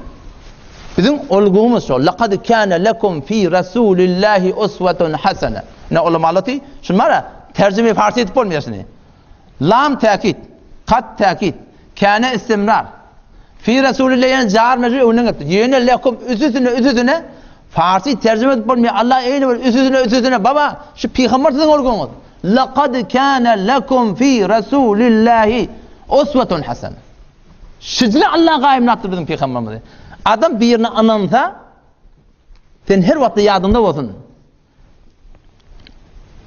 Biziň olgumyz şo. Laqad kana lekum fi rasulillahi uswatun hasana. Ne ulamalar şunu bara tercüme farsi edip bolmaýar şuny. Lam täkit, kat täkit, käne istimrar. Fi Resulillah ýene jar mejrur öňünden gelipdir. Ýene lekum üstüne üstüne farsi terjime edip bolmaýar. Allah eýle bir üstüne üstüne baba şu pygamber siziň olguňyz. Laqad kana lekum fi Resulillahi uswatun hasana. Şüjle Allah gaýymlapdyr biziň pygamberimizi. Adam birine ynansa sen her wagtda ýadyňda bolsun.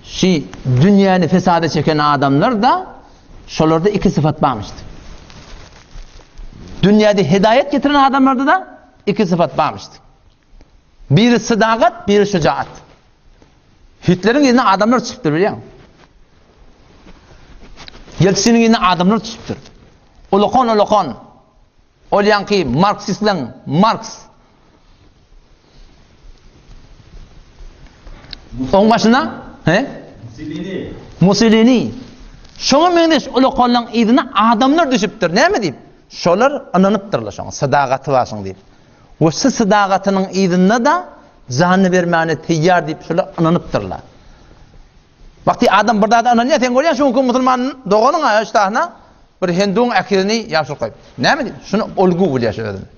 Şi dünýäni fesada çeken adamlar-da şolarda iki syfat barmyşdy. Dünýäde hidaýat getiren adamlarda-da iki syfat barmyşdy. Biri sydagat, biri şujaat. Hitleriň ýerine adamlar çykypdyr bilýäň. Ýeltsiniň ýerine adamlar çykypdyr. Ulakan ulakan. Ol ýaňky marksistleň Marks Oň başyna, he? Mussolini. Mussolini. Şoňa meňzeş ulakanlaryň yzyna adamlar düşüpdir. Näme diýip? Şolar ynanypdyrlar şoňa, sadagaty bar şoň diýip. We şu sadagatynyň yzynda-da janyny bermäne teýýar diýip şolar ynanypdyrlar. Wagty adam bir zada ynanýar, sen görýän şu günki musulman doganyň ha ştahna bir hinduň äkizini ýaşyr goýup. Näme diýip? Şuny olgu bilýär şu özüni.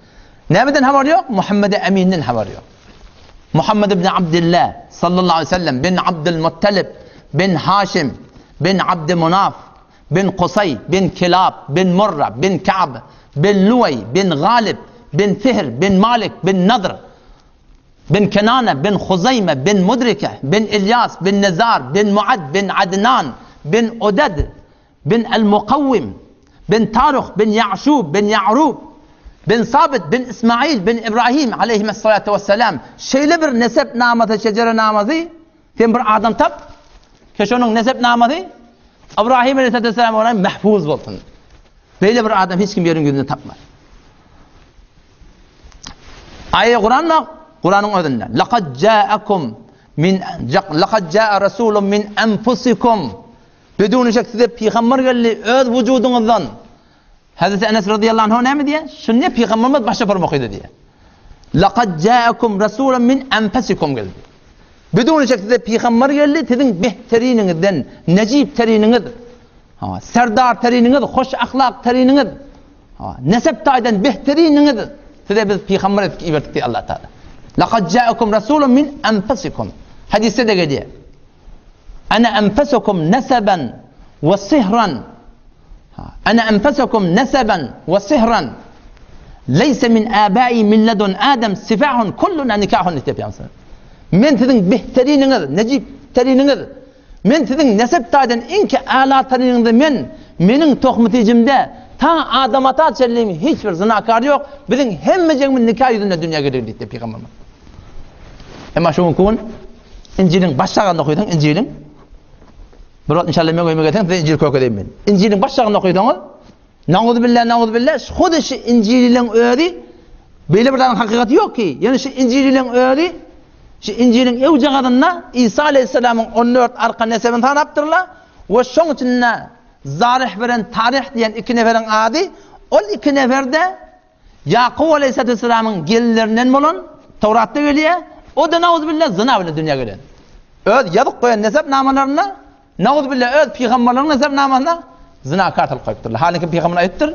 Nämeden habary ýok? Muhammed Eminden habary ýok. Muhammed ibn Abdullah sallallahu aleyhi ve sellem bin Abdul Muttalib bin Haşim bin Abd Munaf bin Kusay bin Kilab bin Murra bin Ka'b bin Luay bin Galib bin Fihr bin Malik bin Nadr bin Kenane, bin Huzeýme, bin Mudrike, bin Ilýas, bin Nizar, bin Muad, bin Adnan, bin Uded, bin El-Mukawwim, bin Taruh, bin Ýa'şub, bin Ýa'rub, bin Sabyt, bin Ismail, bin Ibrahim, aleýhimessalatu wesselam, şeýle bir nesep namasy, şejere namasy. Sen bir adam tap, ki şonuň nesep namasy Ibrahim aleyhissalatu görä mahfuz bolsun. Beýle bir adam hiç kim ýeriň ýüzünde tapmaz. Aýa Kuran bak, Kuranyň özünde. Laqad ja'akum min laqad ja'a rasulun min anfusikum. Bidun şek size pygamber geldi öz wujudyňyzdan. Hazreti Enes radıyallahu anh näme diýýär? Şunda pygamberimiz başa bir okydy diýýär. Laqad ja'akum rasulun min anfusikum geldi. Bidun şek size pygamber geldi, siziň behteriniňizden, nejip teriniňiz, ha, serdar teriniňiz, hoş ahlak teriniňiz, ha, nesep taýdan behteriniňiz size biz pygamber etdik iberdik diýýär Allah Taala. Laqad ja'akum rasulun min anfusikum. Hadisde de gelýär. Ana anfasukum nasaban we sihran. Ana anfasukum nasaban we sihran. Leýse min abai min ledun Adam sifahun kulluna nikahun diýip Men siziň behteriniňiz, nejip teriniňiz. Men siziň nesep taýdan iň ki ala teriniňiz men. Meniň tohmytijimde ta Adam ata çenli hiç bir zynakar ýok. Biziň hemmejigimiz nika ýüzünde dünýä geldik diýdi pygamberimiz. Emma şu gün Injiliň baş şagyny okaýsaň, Injiliň Bir wagt inşallah meň öýüme gelseň, size Injil kökedeýin men. Injiliň baş şagyny okaýsaňyz, Nauzubilla, nauzubilla, hudy şu Injiliň özi beýle bir zadyň hakykaty ýok ki, ýöne şu Injiliň özi şu Injiliň öwjagazynda Isa aleyhisselamyň 14 arka nesebini sanapdyrlar we şoň içinde Zarih bilen Tarih diýen iki neferiň ady, ol iki neferde Ýakup aleýhissalamyň gelinlerinden bolan, Tawratda gelýär, o-da nauzubilla zyna bilen dünýä gelen. Öz ýazyp goýan nesep namalarynda, nauzubilla öz pygamberleriniň nesep namasynda zynakar kylyp goýupdyrlar. Halyňky pygamber aýdypdyr,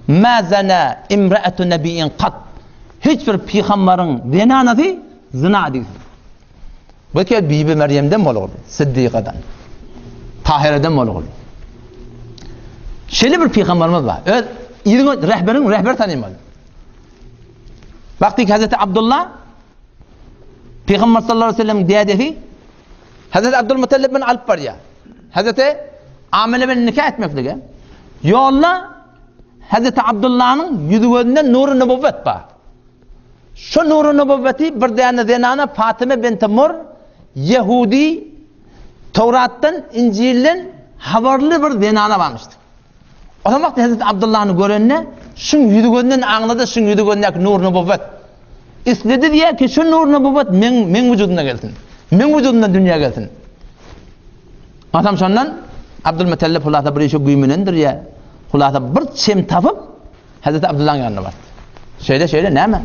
Ma zana imra'atu nabiyyin qat. Hiç bir pygamberiň zenanasy zyna edipdir. Bu ke Bibi Meryemden bolguly, Siddigadan. Tahireden bolguly. Şeýle bir pygamberimiz bar. Öz ýeriňe rehberiň rehber tanymaly. Wagty Hazreti Abdullah Pygamber sallallahu aleyhi ve sellem dädesi Hazreti Abdul Muttalib bilen alyp barýar. Hazreti Amine bilen nikah etmeklige. Ýolda Hazreti Abdullahnyň ýüzi gözünden nury nübüwwet bar. Şu nury nübüwweti bir däne zenana Fatyma binti Mur ýehudi Towratdan, Injilden habarly bir zenana barmyşdy. O zaman wagty Hezreti Abdullany görende şuň ýüzi gözünden aňlady, şuň ýüzi gözündäki nur nübüwwet. Isledi diýýär ki, şu nur nübüwwet meň meň wujudymda gelsin. Meň wujudymda dünýä gelsin. Atam şondan Abdülmutallip hulasa bir işe güýmenendir ýa hulasa bir çem tapyp Hezreti Abdullahyň ýanyna bardy. Şeýle, şeýle, näme?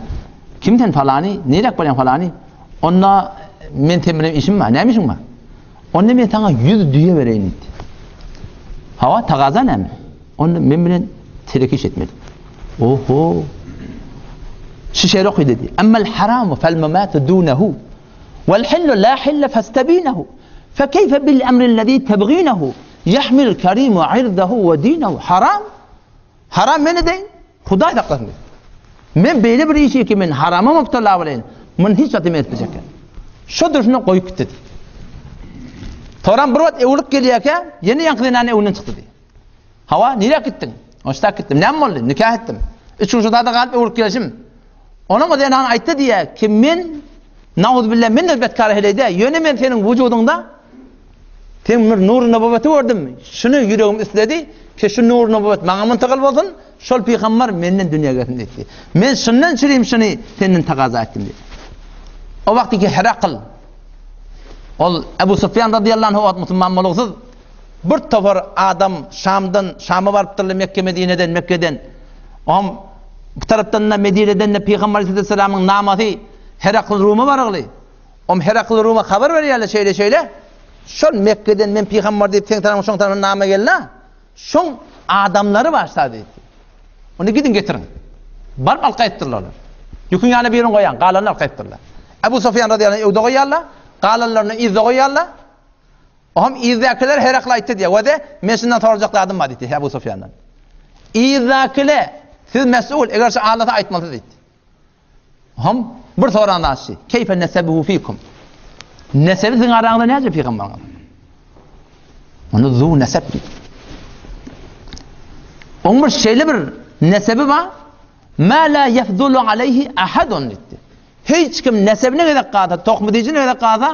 Kim sen falany? Niräk barýaň falany? Onda men sen bilen işim bar. Näme işiň bar? Onda men saňa 100 düýe bereýin diýdi. Hawa, tagaza näme? Onda men bilen telek iş etmeli. Oho. Şu şeýre oky diýdi. Ammal haramu fel mamatu dunahu. Wal hillu la hilla fastabinahu. Fe keyfe bil emri allazi tabginahu. Yahmil kerimu irdahu we dinahu. Haram. Haram men edeýin, Hudaý saklasyn diýdi. Men beýle bir işi ki men harama mubtala bolaýyn, muny hiç wagt men etmejek. Şo durşuna goýup gitdi diýdi. Soram bir wagt öwrülip gelýärkä, ýene ýaňky zenany öňünden çykdy diýdi. Hawa, nirä gitdiň? Oştak gitdim. Näme boldy? Nikah etdim. Üç gün şo zada galyp öwrülip gelişim. Onuň o zenany aýtdy diýýär ki, men nauzubilla men-de betkar heleý-dä, ýöne men seniň wujudyňda Seň bir nury nuboweti gördüm, şuny ýüregim isledi ki, şu nury nubowet maňa muntakyl bolsun, şol pygambar menden dünýä gelsin diýdi. Men şundan çürim şuny senden tagaza etdim diýdi. O wagtky Herakl ol Ebu Sufýan radiyallahu anh o wagt musulman bolugsyz bir topar adam Şamdan Şama barypdyrlar Mekke Medineden Mekgeden. Oňam bu tarapdan da Medineden de Pygamber aleyhisselamyň namasy Herakl Ruma barygly. Om Herakl Ruma habar berýärler şeýle-şeýle. Şol Mekgeden men pygamber diýip seň tarapyňa şoň tarapyňa nama geldi. Şoň adamlary başla diýdi. Ony gidiň getiriň. Baryp alyp gaýtdyrlar olar. Ýüküň ýanyna birini goýan, galanyny alyp gaýtdyrlar. Ebu Sufýan radiyallahu anh öwde goýýarlar, galanlaryny yzda goýýarlar. Oňam yzdakiler Herakl aýtdy diýýär. Wede, men şundan sorajak zadym bar diýdi Ebu Sufýandan. Yzdakiler, siz mesul, eger şu alnasa aýtmalysyz diýdi. Hom bir soran zat şu. Keyfe nesebuhu fikum. Nesebi siziň araňyzda näce pygambaryň? Onu zu nesep diýdi. Oň bir şeýle bir nesebi bar. Ma la yefdulu aleyhi ahadun diýdi. Hiç kim nesebine gezek galsa, tohmy diýjine gezek galsa,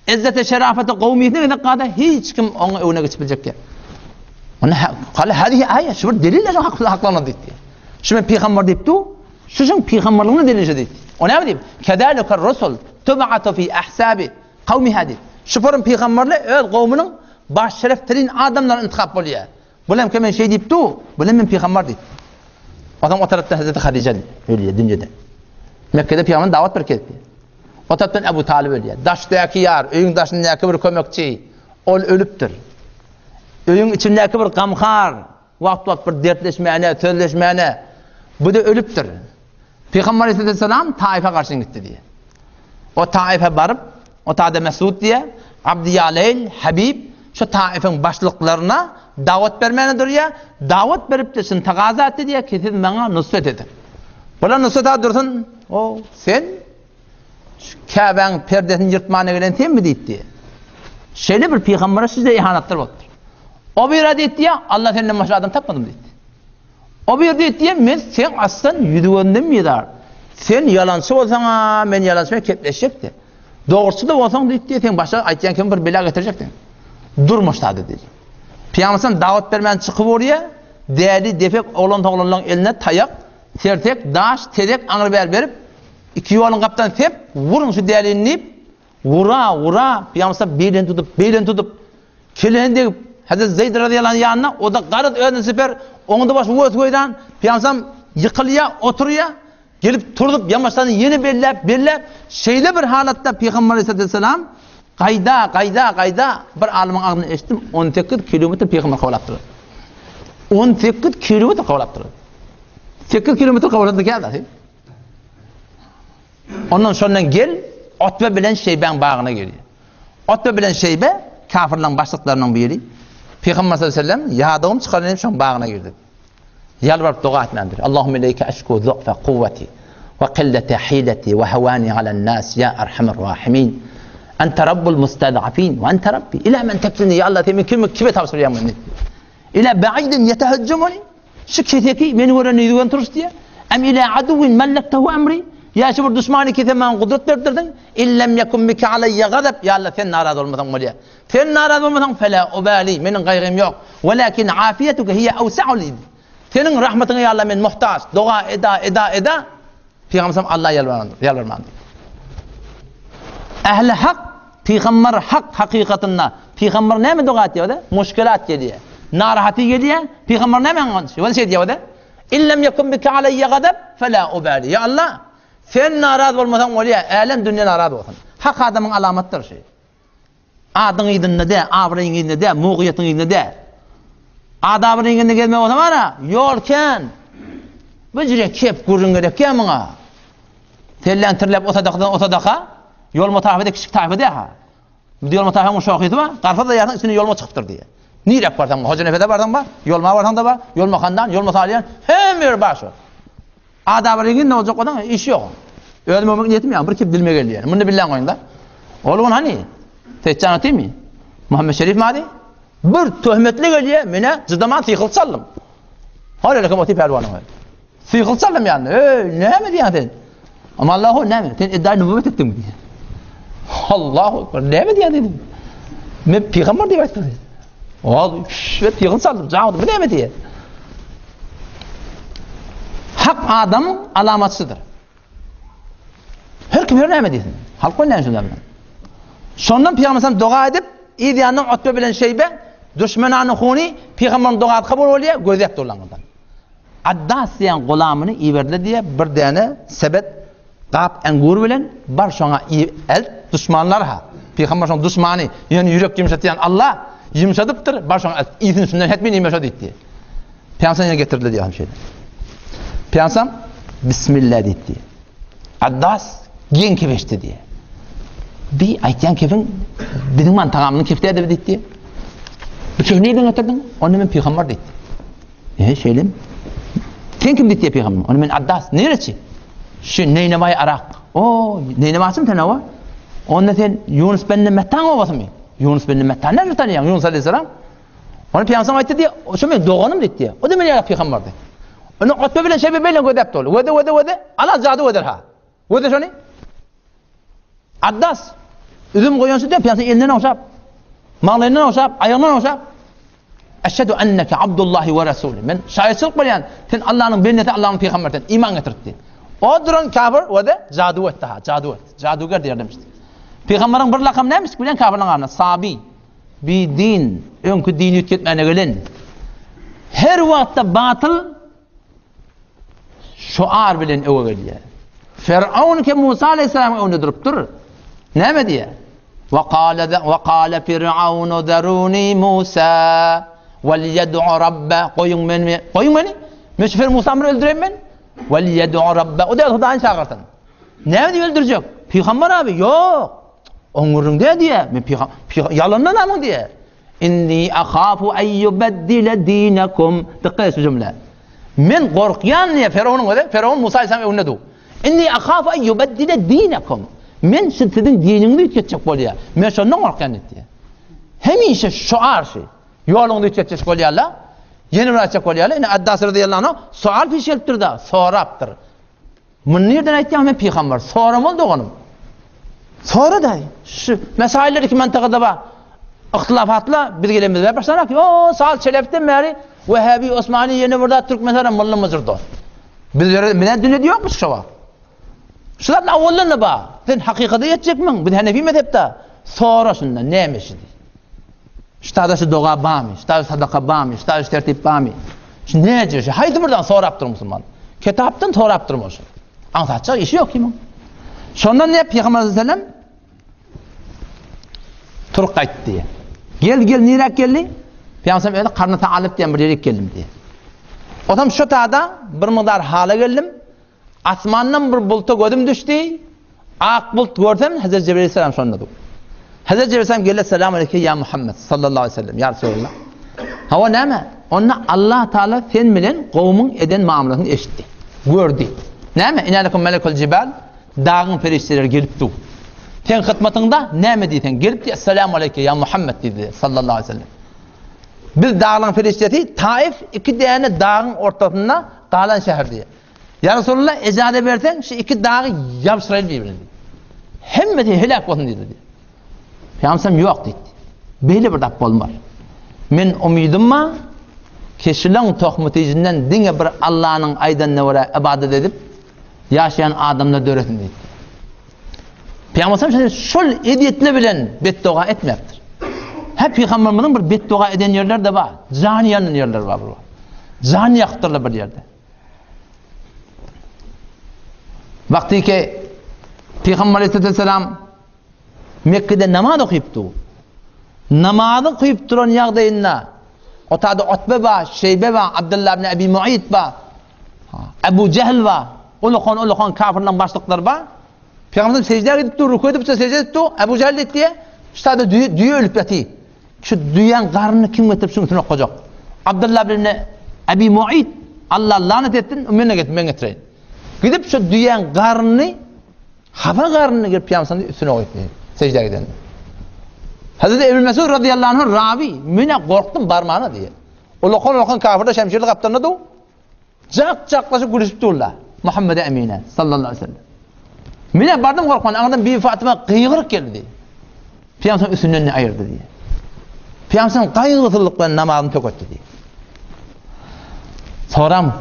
Izzete şerafete gowmyýetine gezek galsa hiç kim oňa öňüne geçip biljek däl. Onda kale hadihi aýa şu bir delil şu hak haklana diýdi. Şu men pygamber diýip du, şu şuň pygamberligine delil şu diýdi. O näme diýip? Kedalika rusul tub'atu fi ahsabi kawmiha diýip. Şu porun pygamberler öz gowmunyň baş şerefterin adamlary intihap bolýar. Bulam ki men şeý diýip du, bulam men pygamber diýip. Onsoň o tarapdan Hazreti Hadija ölýär dünýeden. Mekgede pygamber dawat berip gelipdi. O tarapdan Ebu Talyp ölýär. Daşdaky ýar, öýüň daşyndaky bir kömekçi, ol ölüpdir. Öýüň içindäki bir gamhar, wagt-wagt bir dertleşmäne, sözleşmäne, bu-da ölüpdir. Pygamber aleyhisselam Taife garşy gitdi diýýär. O Taife baryp, o taýda Mesud diýýär, Abdy Ýaleýl, Habib şu Taifiň başlyklaryna dawat bermäne durýar. Dawat berip-de şuny tagaza etdi diýýär ki, siz maňa nusret ediň. Bular nusret a dursun, o sen şu Käbäň perdesini ýyrtmana gelen senmi diýdi. Şeýle bir pygambere size ihanatlar bolupdyr. O bir diýdi, Allah senden başga adam tapmadym diýdi. O bir diýdi, men sen aslan ýüzi gözünden mizar. Sen ýalançy bolsaň-a, men ýalançy bilen kepleşjekdi. Dogruçy-da bolsaň diýdi, sen başa aýtýan kim bir bela getirjekdi. Durmuş zady diýdi. Pygambersen dawat bermän çykyp urýar, däli defek oglan-toglanlaryň eline taýak, sertek, daş, tezek aňry bäri berip, iki ýoluň gapdan sep, wuruň şu dälini diýip, wura, wura, Pygambersen belini tutup, belini tutup, Kelehini degip, Hezreti Zeýd razyýallahu anh ýanyna, o-da garaz özüni siper, oňa-da başy wös-weýran, Pygamberimiz ýykylýar, oturýar, gelip turzup, ýamaçlaryny ýene belläp, belläp, şeýle bir halatda Pygamber aleyhissalam gaýda, gaýda, gaýda, bir alymyň agzyndan eşitdim, 18 kilometr Pygamber kowalapdyr. 18 kilometr kowalapdyr. 8 kilometr kowalady kädi. Ondan şondan gel, Otbe bilen Şeýbäň bagyna gelýär. Otbe bilen Şeýbe kafirleriň başlyklarynyň biri. Pygamber sallallahu aleyhi ve sellem ýadawym çykaryn diýip şoň bagyna girdi. Ýalbaryp doga etmändir. Allahumma ileyke eşku zu'fa kuwwati we qillete hileti we hawani alen nas ya erhamer rahimin. Ente rabbul mustad'afin we ente rabbi. Ila men tekilni ya Allah sen men kime kime tabşyrýaň meni? Ila ba'idin yetehecemuni. Şu keseki meni görende ýüzügen turuş diýýär. Em ila aduwwin mallaktahu emri? Ýa şu bir duşmany kese maňa gudrat beripdirdiň? Illem ýekun bike aleýýe gazap, ýa Allah sen narazy bolmasaň bolýar. Sen narazy bolmasaň fela ubali, meniň gaýgym ýok. Welakin afiýetuke hiýe awsa'u li. Seniň rahmatyňa ýa Allah men muhtaç. Doga eda, eda, eda. Pygamber Alla ýalbarandyr, ýalbarmandyr. Ähli hak, pygamber hak hakykatynda. Pygamber näme doga etýär-de? Muşkilat gelýär. Narahaty gelýär. Pygamber näme aňan? Şeýle şey diýýär-de. Illem ýekun bike aleýye gadab, fela ubali. Ya Allah, sen naraz bolmasaň bolýar, älem dünýe naraz bolsun. Hak adamyň alamatdyr şu. Adyň yzynda däl, abraýyň yzynda däl, mugyýetiň yzynda däl. Ad-abraýyň yzynda gezmek bolsa bar-a, ýol kän. Bu jüre kep gürrüň gerekýär muňa. Selläň tirläp o sadakadan o sadaka, ýolma taýpa-da kiçik taýpa däl-ha. Bu ýolma taýpaň şohysy bar, garpyz daýarsyň içinde ýolma çykypdyr diýýär. Niräk barsaň, Hojanepese barsaň bar, ýolma barsaň-da bar, ýolma handan, ýolma salýan, hemme ýer bar şo. Adamyň reňki boljak bolsaň, işi ýok. Özüm öwmek niýetim ýok, bir kep dilime geldi. Muny billäň goýuň-da. Ol gün hany? Seýitjan otymy? Muhammet Şerif mady? Bir töhmetli gelýär, menä jydaman sykyl çaldym. Hol elekem oty pälwanyň özi. Sykyl çaldym ýanyna. Eý, näme diýýäň sen? Amma Allahu näme? Sen iddia nübüwwet etdiňmi diýýär. Allahu ekber, näme diýýäň dedim. Men pygamber diýip aýtdym. Ol şeýle sykyl çaldym, jawdy, bu näme diýýär? Hak adamyň alamatçydyr. Her kim her näme diýsin. Halk näme şundan bilen. Şondan Pygamber doga edip, yz ýanyndan Utbe bilen Şeýbe düşmenany huny Pygamberiň dogasy kabul bolýar, gözläp durlandan. Addas diýen gulamyny iberdiler diýe bir däne sebet gap engur bilen bar şoňa elt duşmanlar ha. Pygamber şoň duşmany, ýöne ýürek ýumşatýan Allah ýumşadypdyr, bar şoňa elt. Iýsin şundan hetmen iýme şo diýdi. Pygamber ýene getirdiler diýen şeýle. Pygamber Bismillah diýdi. Addas geň kep eşitdi diýe. Bi aýtýan kefiň biziň man tagamynyň kefi däl diýdi. Bu kefi nirden getirdiň? Onda men pygamber diýdi. E, şeýlemi? Sen kim diýdi pygamber? Onda men Addas. Nereçi? Şu Neýnewaý Arak. O, Neýnewaçym sen awa? Onda sen Ýunus ben Mettaň obasymy? Ýunus ben Metta näme tanýaň? Ýunus aleyhisselam. Ony pygamber aýtdy diýe, şu men doganym diýdi. O da men ýaly pygamberdi. Ony Utbe bilen Şeýbe bilen gözäp doly. Göze göze göze. Ala jady gözer ha. Göze şony. Addas. Üzüm goýan şu dep, ýa elinden ogşap, maňlaýyndan ogşap, aýagyndan ogşap. Eşhedü enneke Abdullahi we Rasuli. Men şaýatçylyk berýän, sen Allanyň bendesi, Allanyň pygamberi sen iman getirip diýdi. O duran kafir we de jadu etdi ha, jadu etdi. Jaduger diýerlermiş. Pygamberiň bir lakamy nämiş bilen kafirleriň arasynda? Sabi, bi din, öňki dini üýtgetmäne gelen. Her wagtda batyl şuar bilen öwe gelýär. Firaun ke Musa aleyhisselamyň öňünde durupdyr. Näme diýýär? Wa qala wa qala Firaun zaruni Musa wal yad'u rabba goýuň meni goýuň meni. Men şu Musa meni öldüreýin men. Wal yad'u rabba o da Hudaýyny çagyrsyn. Näme diýip öldürjek? Pygamber abi ýok. Oň gürrüň dä diýýär. Men pygamber ýalandan amyň diýýär. Inni ahafu en yubeddile dinakum. Dikkat et şu jümlä. Men gorkýan diýýär Firawunyň özi. Firawun Musa aleyhisselam öňünde dur. Inni ahafu en yubeddile dinakum. Men şu siziň diniňizi üýtgetjek bolýar. Men şondan gorkýan diýýär. Hemişe şuar şu. Ýoluňyzy üýtgetjek bolýarlar. Ýene bir aýtjak bolýarlar. Ine Addas radiyallahu anh sual piş gelipdir da, sorapdyr. Muny nirden aýtýaň men pygamber? Soramaly doganym. Sora daý. Şu mesailler iki mantagada bar. Ihtilafatla biz gelenimizde başlanak. O sal çelepden bäri Wehhabi Osmani ýene bir zat türkmen saram molla mızır dost. Bizlere menen dünýede ýokmuş şu wagt. Şu zat awaldan da bar. Sen hakykata ýetjekmiň? Biz Hanefi mezhepde. Sora şundan näme şi diý. Şu şu doga barmy? Şu sadaka barmy? Şu tertip barmy? Şu näce şu haýsy birden sorap dur musulman. Kitapdan sorap durmaşy. Aňsatjak işi ýok kimiň. Şondan ne Pygamber sallam Turk gaýtdy. Gel gel niräk geldi? Pygamber sallam özi karny alyp diýen bir ýere geldim diýdi. Otam şu tada bir mydar hala geldim. Asmandan bir bulta gözüm düşdi. Ak bulut görsem Hazreti Cebrail aleyhisselam şonda dur. Hazreti Cebrail aleyhisselam geldi selam aleyke ya Muhammed sallallahu aleyhi ve sellem ya Resulallah. Hawa näme? Onda Allah Taala sen bilen gowumyň eden muamalasyny eşitdi. Gördi. Näme? Inalekum melekul jibal dagyň perişdeleri gelip dur. Sen hytmatyňda näme diýseň gelip diýe selam aleyke ya Muhammed diýdi sallallahu aleyhi ve sellem. Biz daglaryň perişdesi Taif iki däne dagyň ortasynda galan şäher diýe. Ýa Resulallah, ejaza berseň, şu iki dagy ýabşyraýly bir-birine diýdi. Hemmesi heläk bolsun diýdi. Pygamberimiz ýok diýdi. Beýle bir zat bolmaz. Men umydym bar, keşileň tohmy-tijinden diňe bir Allanyň aýdanyna görä ybadat edip ýaşaýan adamlar döresin diýdi. Pygamberimiz şol ezýetler bilen betdoga etmepdir. Hä pygamberimiziň bir betdoga eden ýerleri-de bar. Jany ýanan ýerleri bar bir. Jany ýakypdyrlar bir ýerde. Wagty ki Pygamber Aleyhisselam Mekke'de namaz okuyupdy. Namazy okuyup duran ýagdaýynda otada Utbe ba, Şeýbe ba, Abdullah ibn Abi Mu'id ba, Abu Jehl ba, ulukan ulukan kafirlerin başlyklary ba. Pygamber secdeye gidip dur, ruku edip secde edip dur. Abu Jehl diýdi, şu taýda düýe, düýe ölüp ýaty. Şu düýäň garnyny kim getirip şuň üstüne okajak? Abdullah ibn Abi Mu'id Allah lanet etsin, men getir, men getireýin. Gidip şu düýäň garnyny hapa garnyny gelip pygamberin üstüne goýupdy. Secde gidende. Hazreti Ebu Mesud radıyallahu anh ravi, mene gorkdum barmana diýe. Ulakan ulakan kafirde şemşirli gapdalynda du. Jak-jaklaşyp gülüşip durlar. Muhammede Emine sallallahu aleyhi ve sellem. Mine bardym gorkman, aňyrdan Bibi Fatyma gygyryp geldi. Pygamber üstünden ne aýyrdy diýe. Pygamber gaýgysyzlyk bilen namazyny töketdi diýe. Soram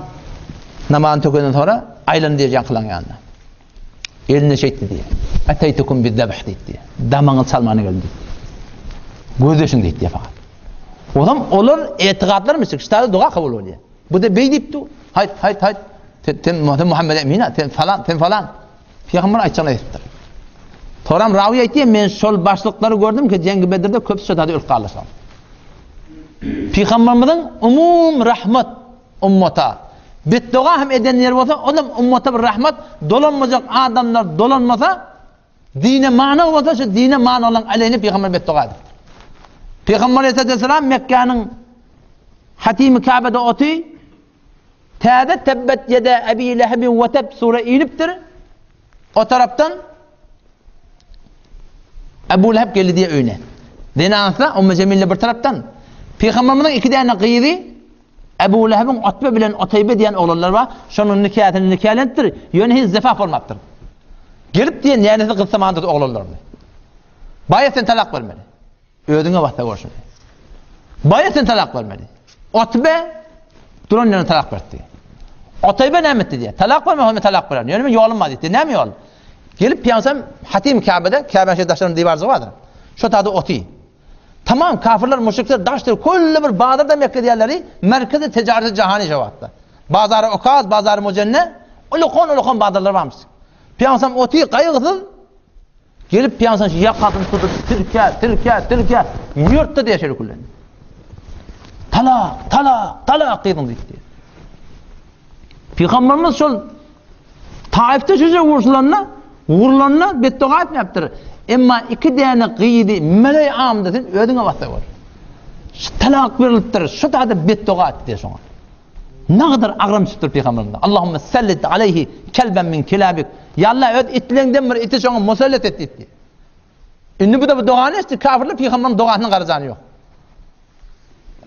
namazyny tökenden sonra aýlan diýen kylan ýanyna. Eline şeýtdi diýe. Ateýtukum bizzabh diýdi. Damaňy çalmana geldim diýdi. Gözleşiň diýdi fakat. Olam olar etigatlar müşrik, ştada doga kabul bolýar. Bu da beý diýip dur. Haýt, haýt, haýt. Sen, sen, sen Muhammed Emina, sen falan, sen falan. Pygamber aýtjagyny aýdypdyr. Soram rawi aýtdy, men şol başlyklary gördüm ki, Jengi Bedirde köpüsi şo ölüp galdy şol. Pygamberimiziň umum rahmat ummata betdoga hem eden ýeri bolsa, olam ummata bir rahmat dolanmajak adamlar dolanmasa, Dine many bolsa şu dine many olan aleyhine pygamber betdoga edipdir. Pygamber aleyhisselam Mekgäniň Hatimi Käbede oty täze Tebbet ýede Ebi Lehebin we Teb sure inipdir. O tarapdan Ebu Leheb geldi diýe öýüne. Zenansa Ummu Cemile bir tarapdan Pygamberimiziň iki däne gyzy Ebu Lehebiň Utbe bilen Uteýbe diýen oglanlary bar. Şonuň nikasyny nikalenipdir. Ýöne hiç zefaf bolmapdyr. Gelip diýen nänesini gyzsamandyr oglanlaryny. Baýat sen talak bermeli. Özüňe basa gör şuny. Baýat sen talak bermeli. Otbe duran ýerine talak berdi. Otaýbe näme etdi diýýär. Talak berme, men talak bererin. Ýöne men ýolum bar diýdi. Näme ýol? Gelip Pygamberimiz Hatim Käbede, Käbäniň şeýle daşlaryň diwarjygy bardyr. Şo taýda oty. Tamam kafirler, müşrikler daşdyr, külli bir bazarda Mekke diýerleri, merkezi ticareti jahany şo wagtda. Bazary Okaz, bazary Mujenne, ulukan-ulukan bazarlar barmyş. Pygamberimiz oty gaýgysyz Gelip pyýansan şu ýakasyny tutup tilkä, tilkä, tilkä ýyrtdy diýe şeýle küllen. Talak, talak, talak gyzyň diýdi. Pygamberimiz şol Taifde şeýle urşulanda, urulanda betdoga etmepdir. Emma iki däne gyzy meleý amda sen özüňe basa gör. Şu talak berilipdir, şu da betdoga etdi şoňa. Nagadar agram düşüpdir pygamberimize. Allahumma sallit aleyhi kelben min kilabik. Ya Allah öz itleňden bir iti şoňa musallat et diýdi. Indi bu da bu dogany eşitdi. Kafirler pygamberiň dogasynyň garajany ýok.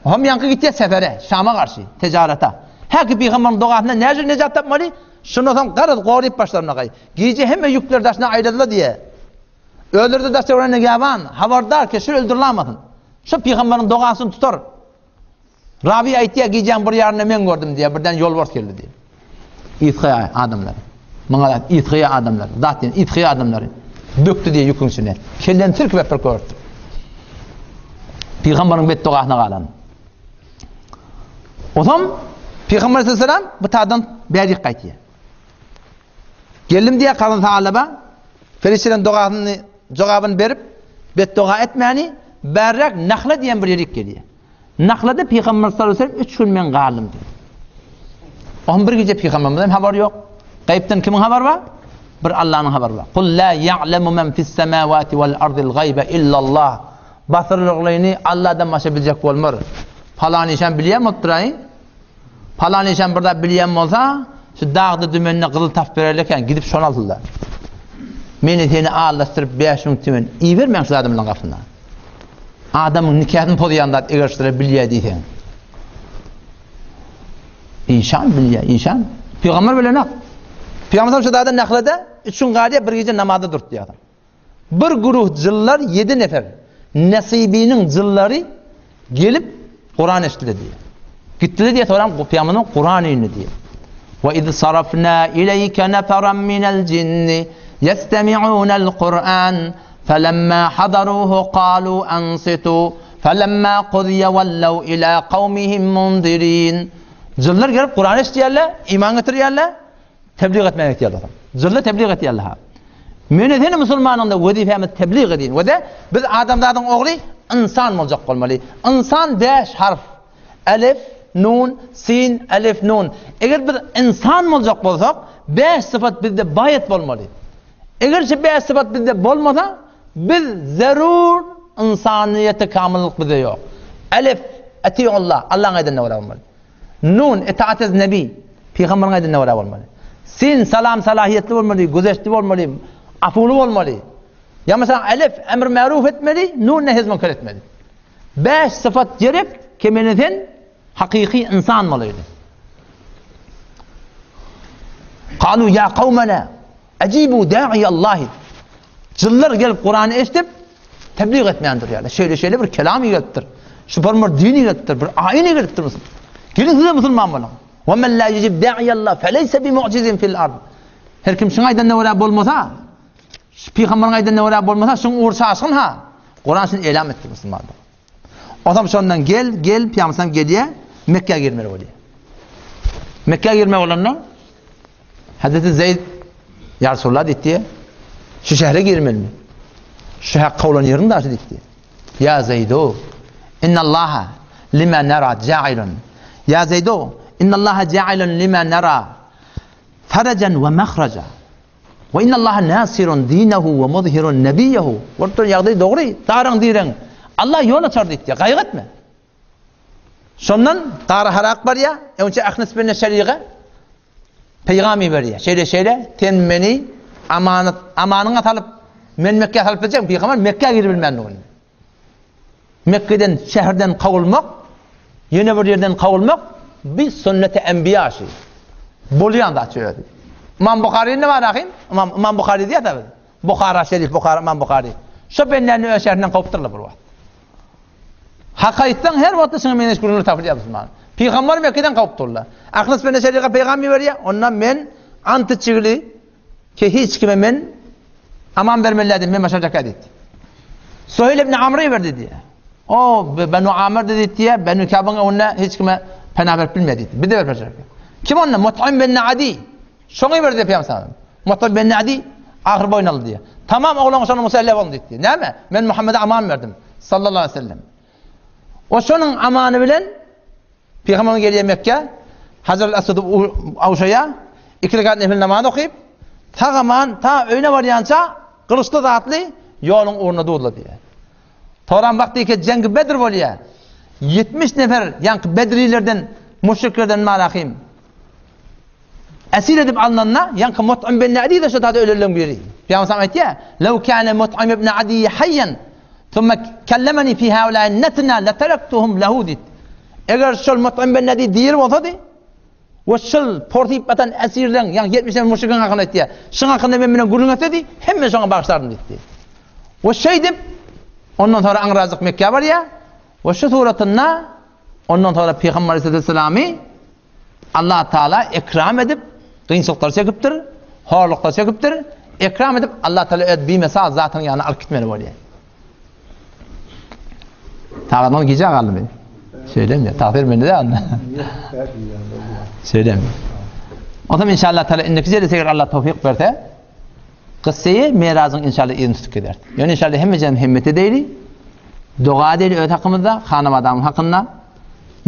Hem ýaňky gitýär sefere, Şama garşy, ticarata. Häki pygamberiň dogasyndan näce nejat tapmaly? Şundan soň garaz goryp başlaryna gaý. Gije hemme ýükler daşyna aýladylar diýe. Özleri de daşda görende ýaban, habardar ki şu öldürilamasyn. Şu pygamberiň dogasyny tutar. Rabi aýtýar, gijäň bir ýarynda men gördüm diýýär, birden ýolbars geldi diýýär. Ysgaýa adamlary. Muňa zat ysgaýa adamlary. Zat diýen ysgaýa adamlary. Dökdi diýýär ýüküň içine. Kelleni silkip äpir görüpdir. Pygamberiň betdogasyna galan. Ozam Pygamber sallallahu bu tadan bärik gaýtýar. Geldim diýýär Karyn Salaba, perişdeleň dogasyny jogabyny berip, betdoga etmäni, bärräk Nahla diýen bir ýerik gelýär. Nahlada Pygamber sallallahu aleyhi ve sellem üç gün men galdym diýdi. Ohm bir gije Pygamberimizden habar ýok. Gaýypdan kimiň habary bar? Bir Allanyň habary bar. Kul la ya'lemu men fis semawati wal ardil gaýba illallah. Basyrlygyny Allahdan başga biljek bolmar. Palan işan bilýän bolupdyr-aý. Palan işan bir zat bilýän bolsa, şu dagda dümende gyzyl tapyp bererli eken, gidip şony alsynlar. Meni seni aldaşdyryp 5000 tümen ibermäň şu adamlaryň gapyna. Adamyň nikasyny pozýan zat eger şulara bilýär diýseň. Işan bilýär, işan. Pygamber bilenok. Pygamber şu dagda Nahlada üç gün galýar, bir gije namazda durdy diýýär. Bir guruh jyllar ýedi nefer Nesibiniň jyllary gelip Kuran eşitdiler diýýär. Gitdiler diýýär, soram Pygamberiň Kuran indi diýýär. Wa iz sarafna ileyke neferan minel jinni yestemi'unel Kur'an felemma hadaruhu qalu ansitu felemma qudiya wallaw ila kawmihim munzirin. Jynlar gelip Kur'an eşidýärler, iman getirýärler. Tebliğ etmäge gitýärler. Jynlar tebliğ etýärler. Meni seni musulmanyň da wezipemiz tebliğ edin. We de biz adamzadyň ogly ynsan boljak bolmaly. Ynsan bäş harf. Elif, nun, sin, elif, nun. Eger biz ynsan boljak bolsak, bäş sypat bizde baýat bolmaly. Eger şu bäş sypat bizde bolmasa, biz zerur ynsanyýete kamyllyk bizde ýok. Elif, etiullah, Allaň aýdanyna görä bolmaly. Nun, itaat ez nebi, pygamberiň aýdanyna görä bolmaly. Sin, salam salahiýetli bolmaly, güzeştli bolmaly, afuwly bolmaly. Ýa meselem elif, emr märuf etmeli, nun nehy münker etmeli. Bäş syfat gerek, kemine sen hakyky ynsan bolaýly. Kalu ya kawmena Ejibu da'i Allahi. Jynlar gelip Kurany eşidip tebliğ etmän durýarlar. Şeýle şeýle bir kelam gelipdir. Şu bir bir din gelipdir, bir aýyn gelipdir. Gelin size musulman boluň. Ve men la yujib da'i Allah feleyse bi mu'jizin fil ard. Her kim şuň aýdanyna görä bolmasa, şu pygamberiň aýdanyna görä bolmasa, şuň ugur çaşgyn ha. Kuran şuny elam etdi musulmanlar. Onsoň şondan gel, gel, pygamber gelýär, Mekgä girmeli bolýar. Mekgä girmeli bolanda Hazreti Zeyd Ya Resulallah diýdi. Şu şähere girmelimi? Şu hak kowlan ýeriň daşy diýdi. Ya Zeydu, innallaha lima nara ja'ilun. Ya Zeydu, innallaha ja'ilun lima nara farajan we mahraja. We innallaha nasirun dinahu we muzhirun nebiyehu. Bolup duran ýagdaý dogry, daraň direň. Allah ýol açar diýdi. Gaýgy etme. Şondan Gara Harak barýar, öňçe Ahnes bin Şeriga peýgam iberýär. Şeýle şeýle sen meni amanat amanyňa salyp men Mekgä salyp biljek, pygamber Mekgä girip bilmändigini. Mekgeden şäherden kowulmak, ýene bir ýerden kowulmak bi sünneti enbiýa şi. Bolýan zat şu özi. Imam Buhary ne bar ahim? Imam Imam Buhary diýýär biz. Buhara şerif, Buhara Imam Buhary. Şo bendäni öz şäherinden kowupdyrlar bir wagt. Hak aýtsaň her wagtda şuňa meňzeş gürrüňler tapylýar musulman. Pygamber Mekgeden kowupdyrlar. Ahlys bende şeriga peýgam iberýär. Onda men ant içigli ki hiç kime men aman bermeli diýdim, men başarjak diýdi. Suheyl ibn Amr iberdi diýýär. O Benu Amr diýdi, Benu Kabyň öňünde hiç kime pena berip bilmedi diýdi. Bir de berip Kim onda? Mut'im bin Adi. Şoňa iberdi Pygamber sallallahu Mut'im bin Adi ahyr boýun aldy diýýär. Tamam oglan şonuň musalla bolun diýdi. Näme? Men Muhammede aman berdim. Sallallahu aleyhi ve sellem. O şonuň amany bilen Pygamber gelýär Mekge, Hajar al-Aswady awşaýar, iki rekat nefil namaz okyp, sag aman ta öýüne barýança gylyçly zatly ýoluň ugruna durlar diýýär. Toran wagty ki Jengi Bedr bolýar. 70 nefer ýaňky Bedrilerden, müşriklerden malahym. Esir edip alnanda, ýaňky Mut'im bin Adi de şo tada ölenleň biri. Pygamber aýtýar, "Lew kana Mut'im ibn Adi hayyan, thumma kellemeni fi haula'i natna lataraktuhum lahu" diýdi. Eger şol Mut'im bin Adi diri bolsady, we şol porsyp batan esirleň, ýagny 70 nefer müşrikiň hakynda aýtýar. Şuň hakynda men bilen gürrüň etsedi, hemme şoňa bagyşlardym diýdi. We şeýdip, ondan soňra aňrajyk Mekgä barýar. We şu suratynda ondan soňra Pygamber aleyhissalamy Allah Taala ekram edip, kynçylyklar çekipdir, horluklar çekipdir. Ekram edip Allah Taala öz bimesal zatynyň ýanyna alyp gitmeli bolýar. Sagadyň gijä galdymy? Şeýlemi? Tagsyr mende de anda. Şeýlemi? O zaman inşallah Taala indiki jelse eger Allah towfik berse, Kyssaýy Mirazyň inşallah yzyny tutup gider. Ýöne inşallah hemme jem himmet edeýli. Doga edeýli öz hakymyzda, hanabadamyň hakynda,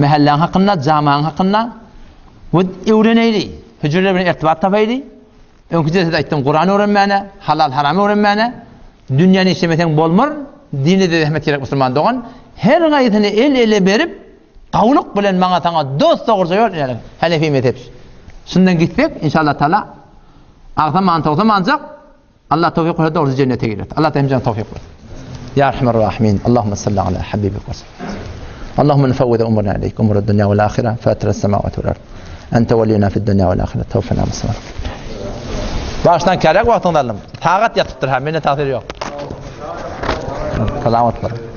mähelläň hakynda, jamaň hakynda we öwreneýli. Hüjreler bilen irtibat tapaýly. Öňki jelsede aýtdym, Kuran öwrenmäne, halal haram öwrenmäne, dünýäni işlemeseň bolmar, dine de zähmet gerek musulman dogan. Her gaýsyny el-ele berip, gawulyk bilen maňa saňa dost dogruja ýol ýaly Hanefi mezhep. Şundan gitsek, inşallah taala Agzaman togzamanjak Allah towfik berse dogry jennete girer. Allah hemmämize towfik bersin. Ya Erhamer Rahimin, Allahumma salli ala habibik ve sellem. Allahumma nufawwidu umurna ileyk, umur dunya vel ahire, fatir semawati vel ard. Ente veliyuna fid dunya vel ahire, tawfina muslimin. Başdan kerek wagtyňda aldym. Sagat ýatypdyr ha, mende tagsyr ýok. Salamat bol.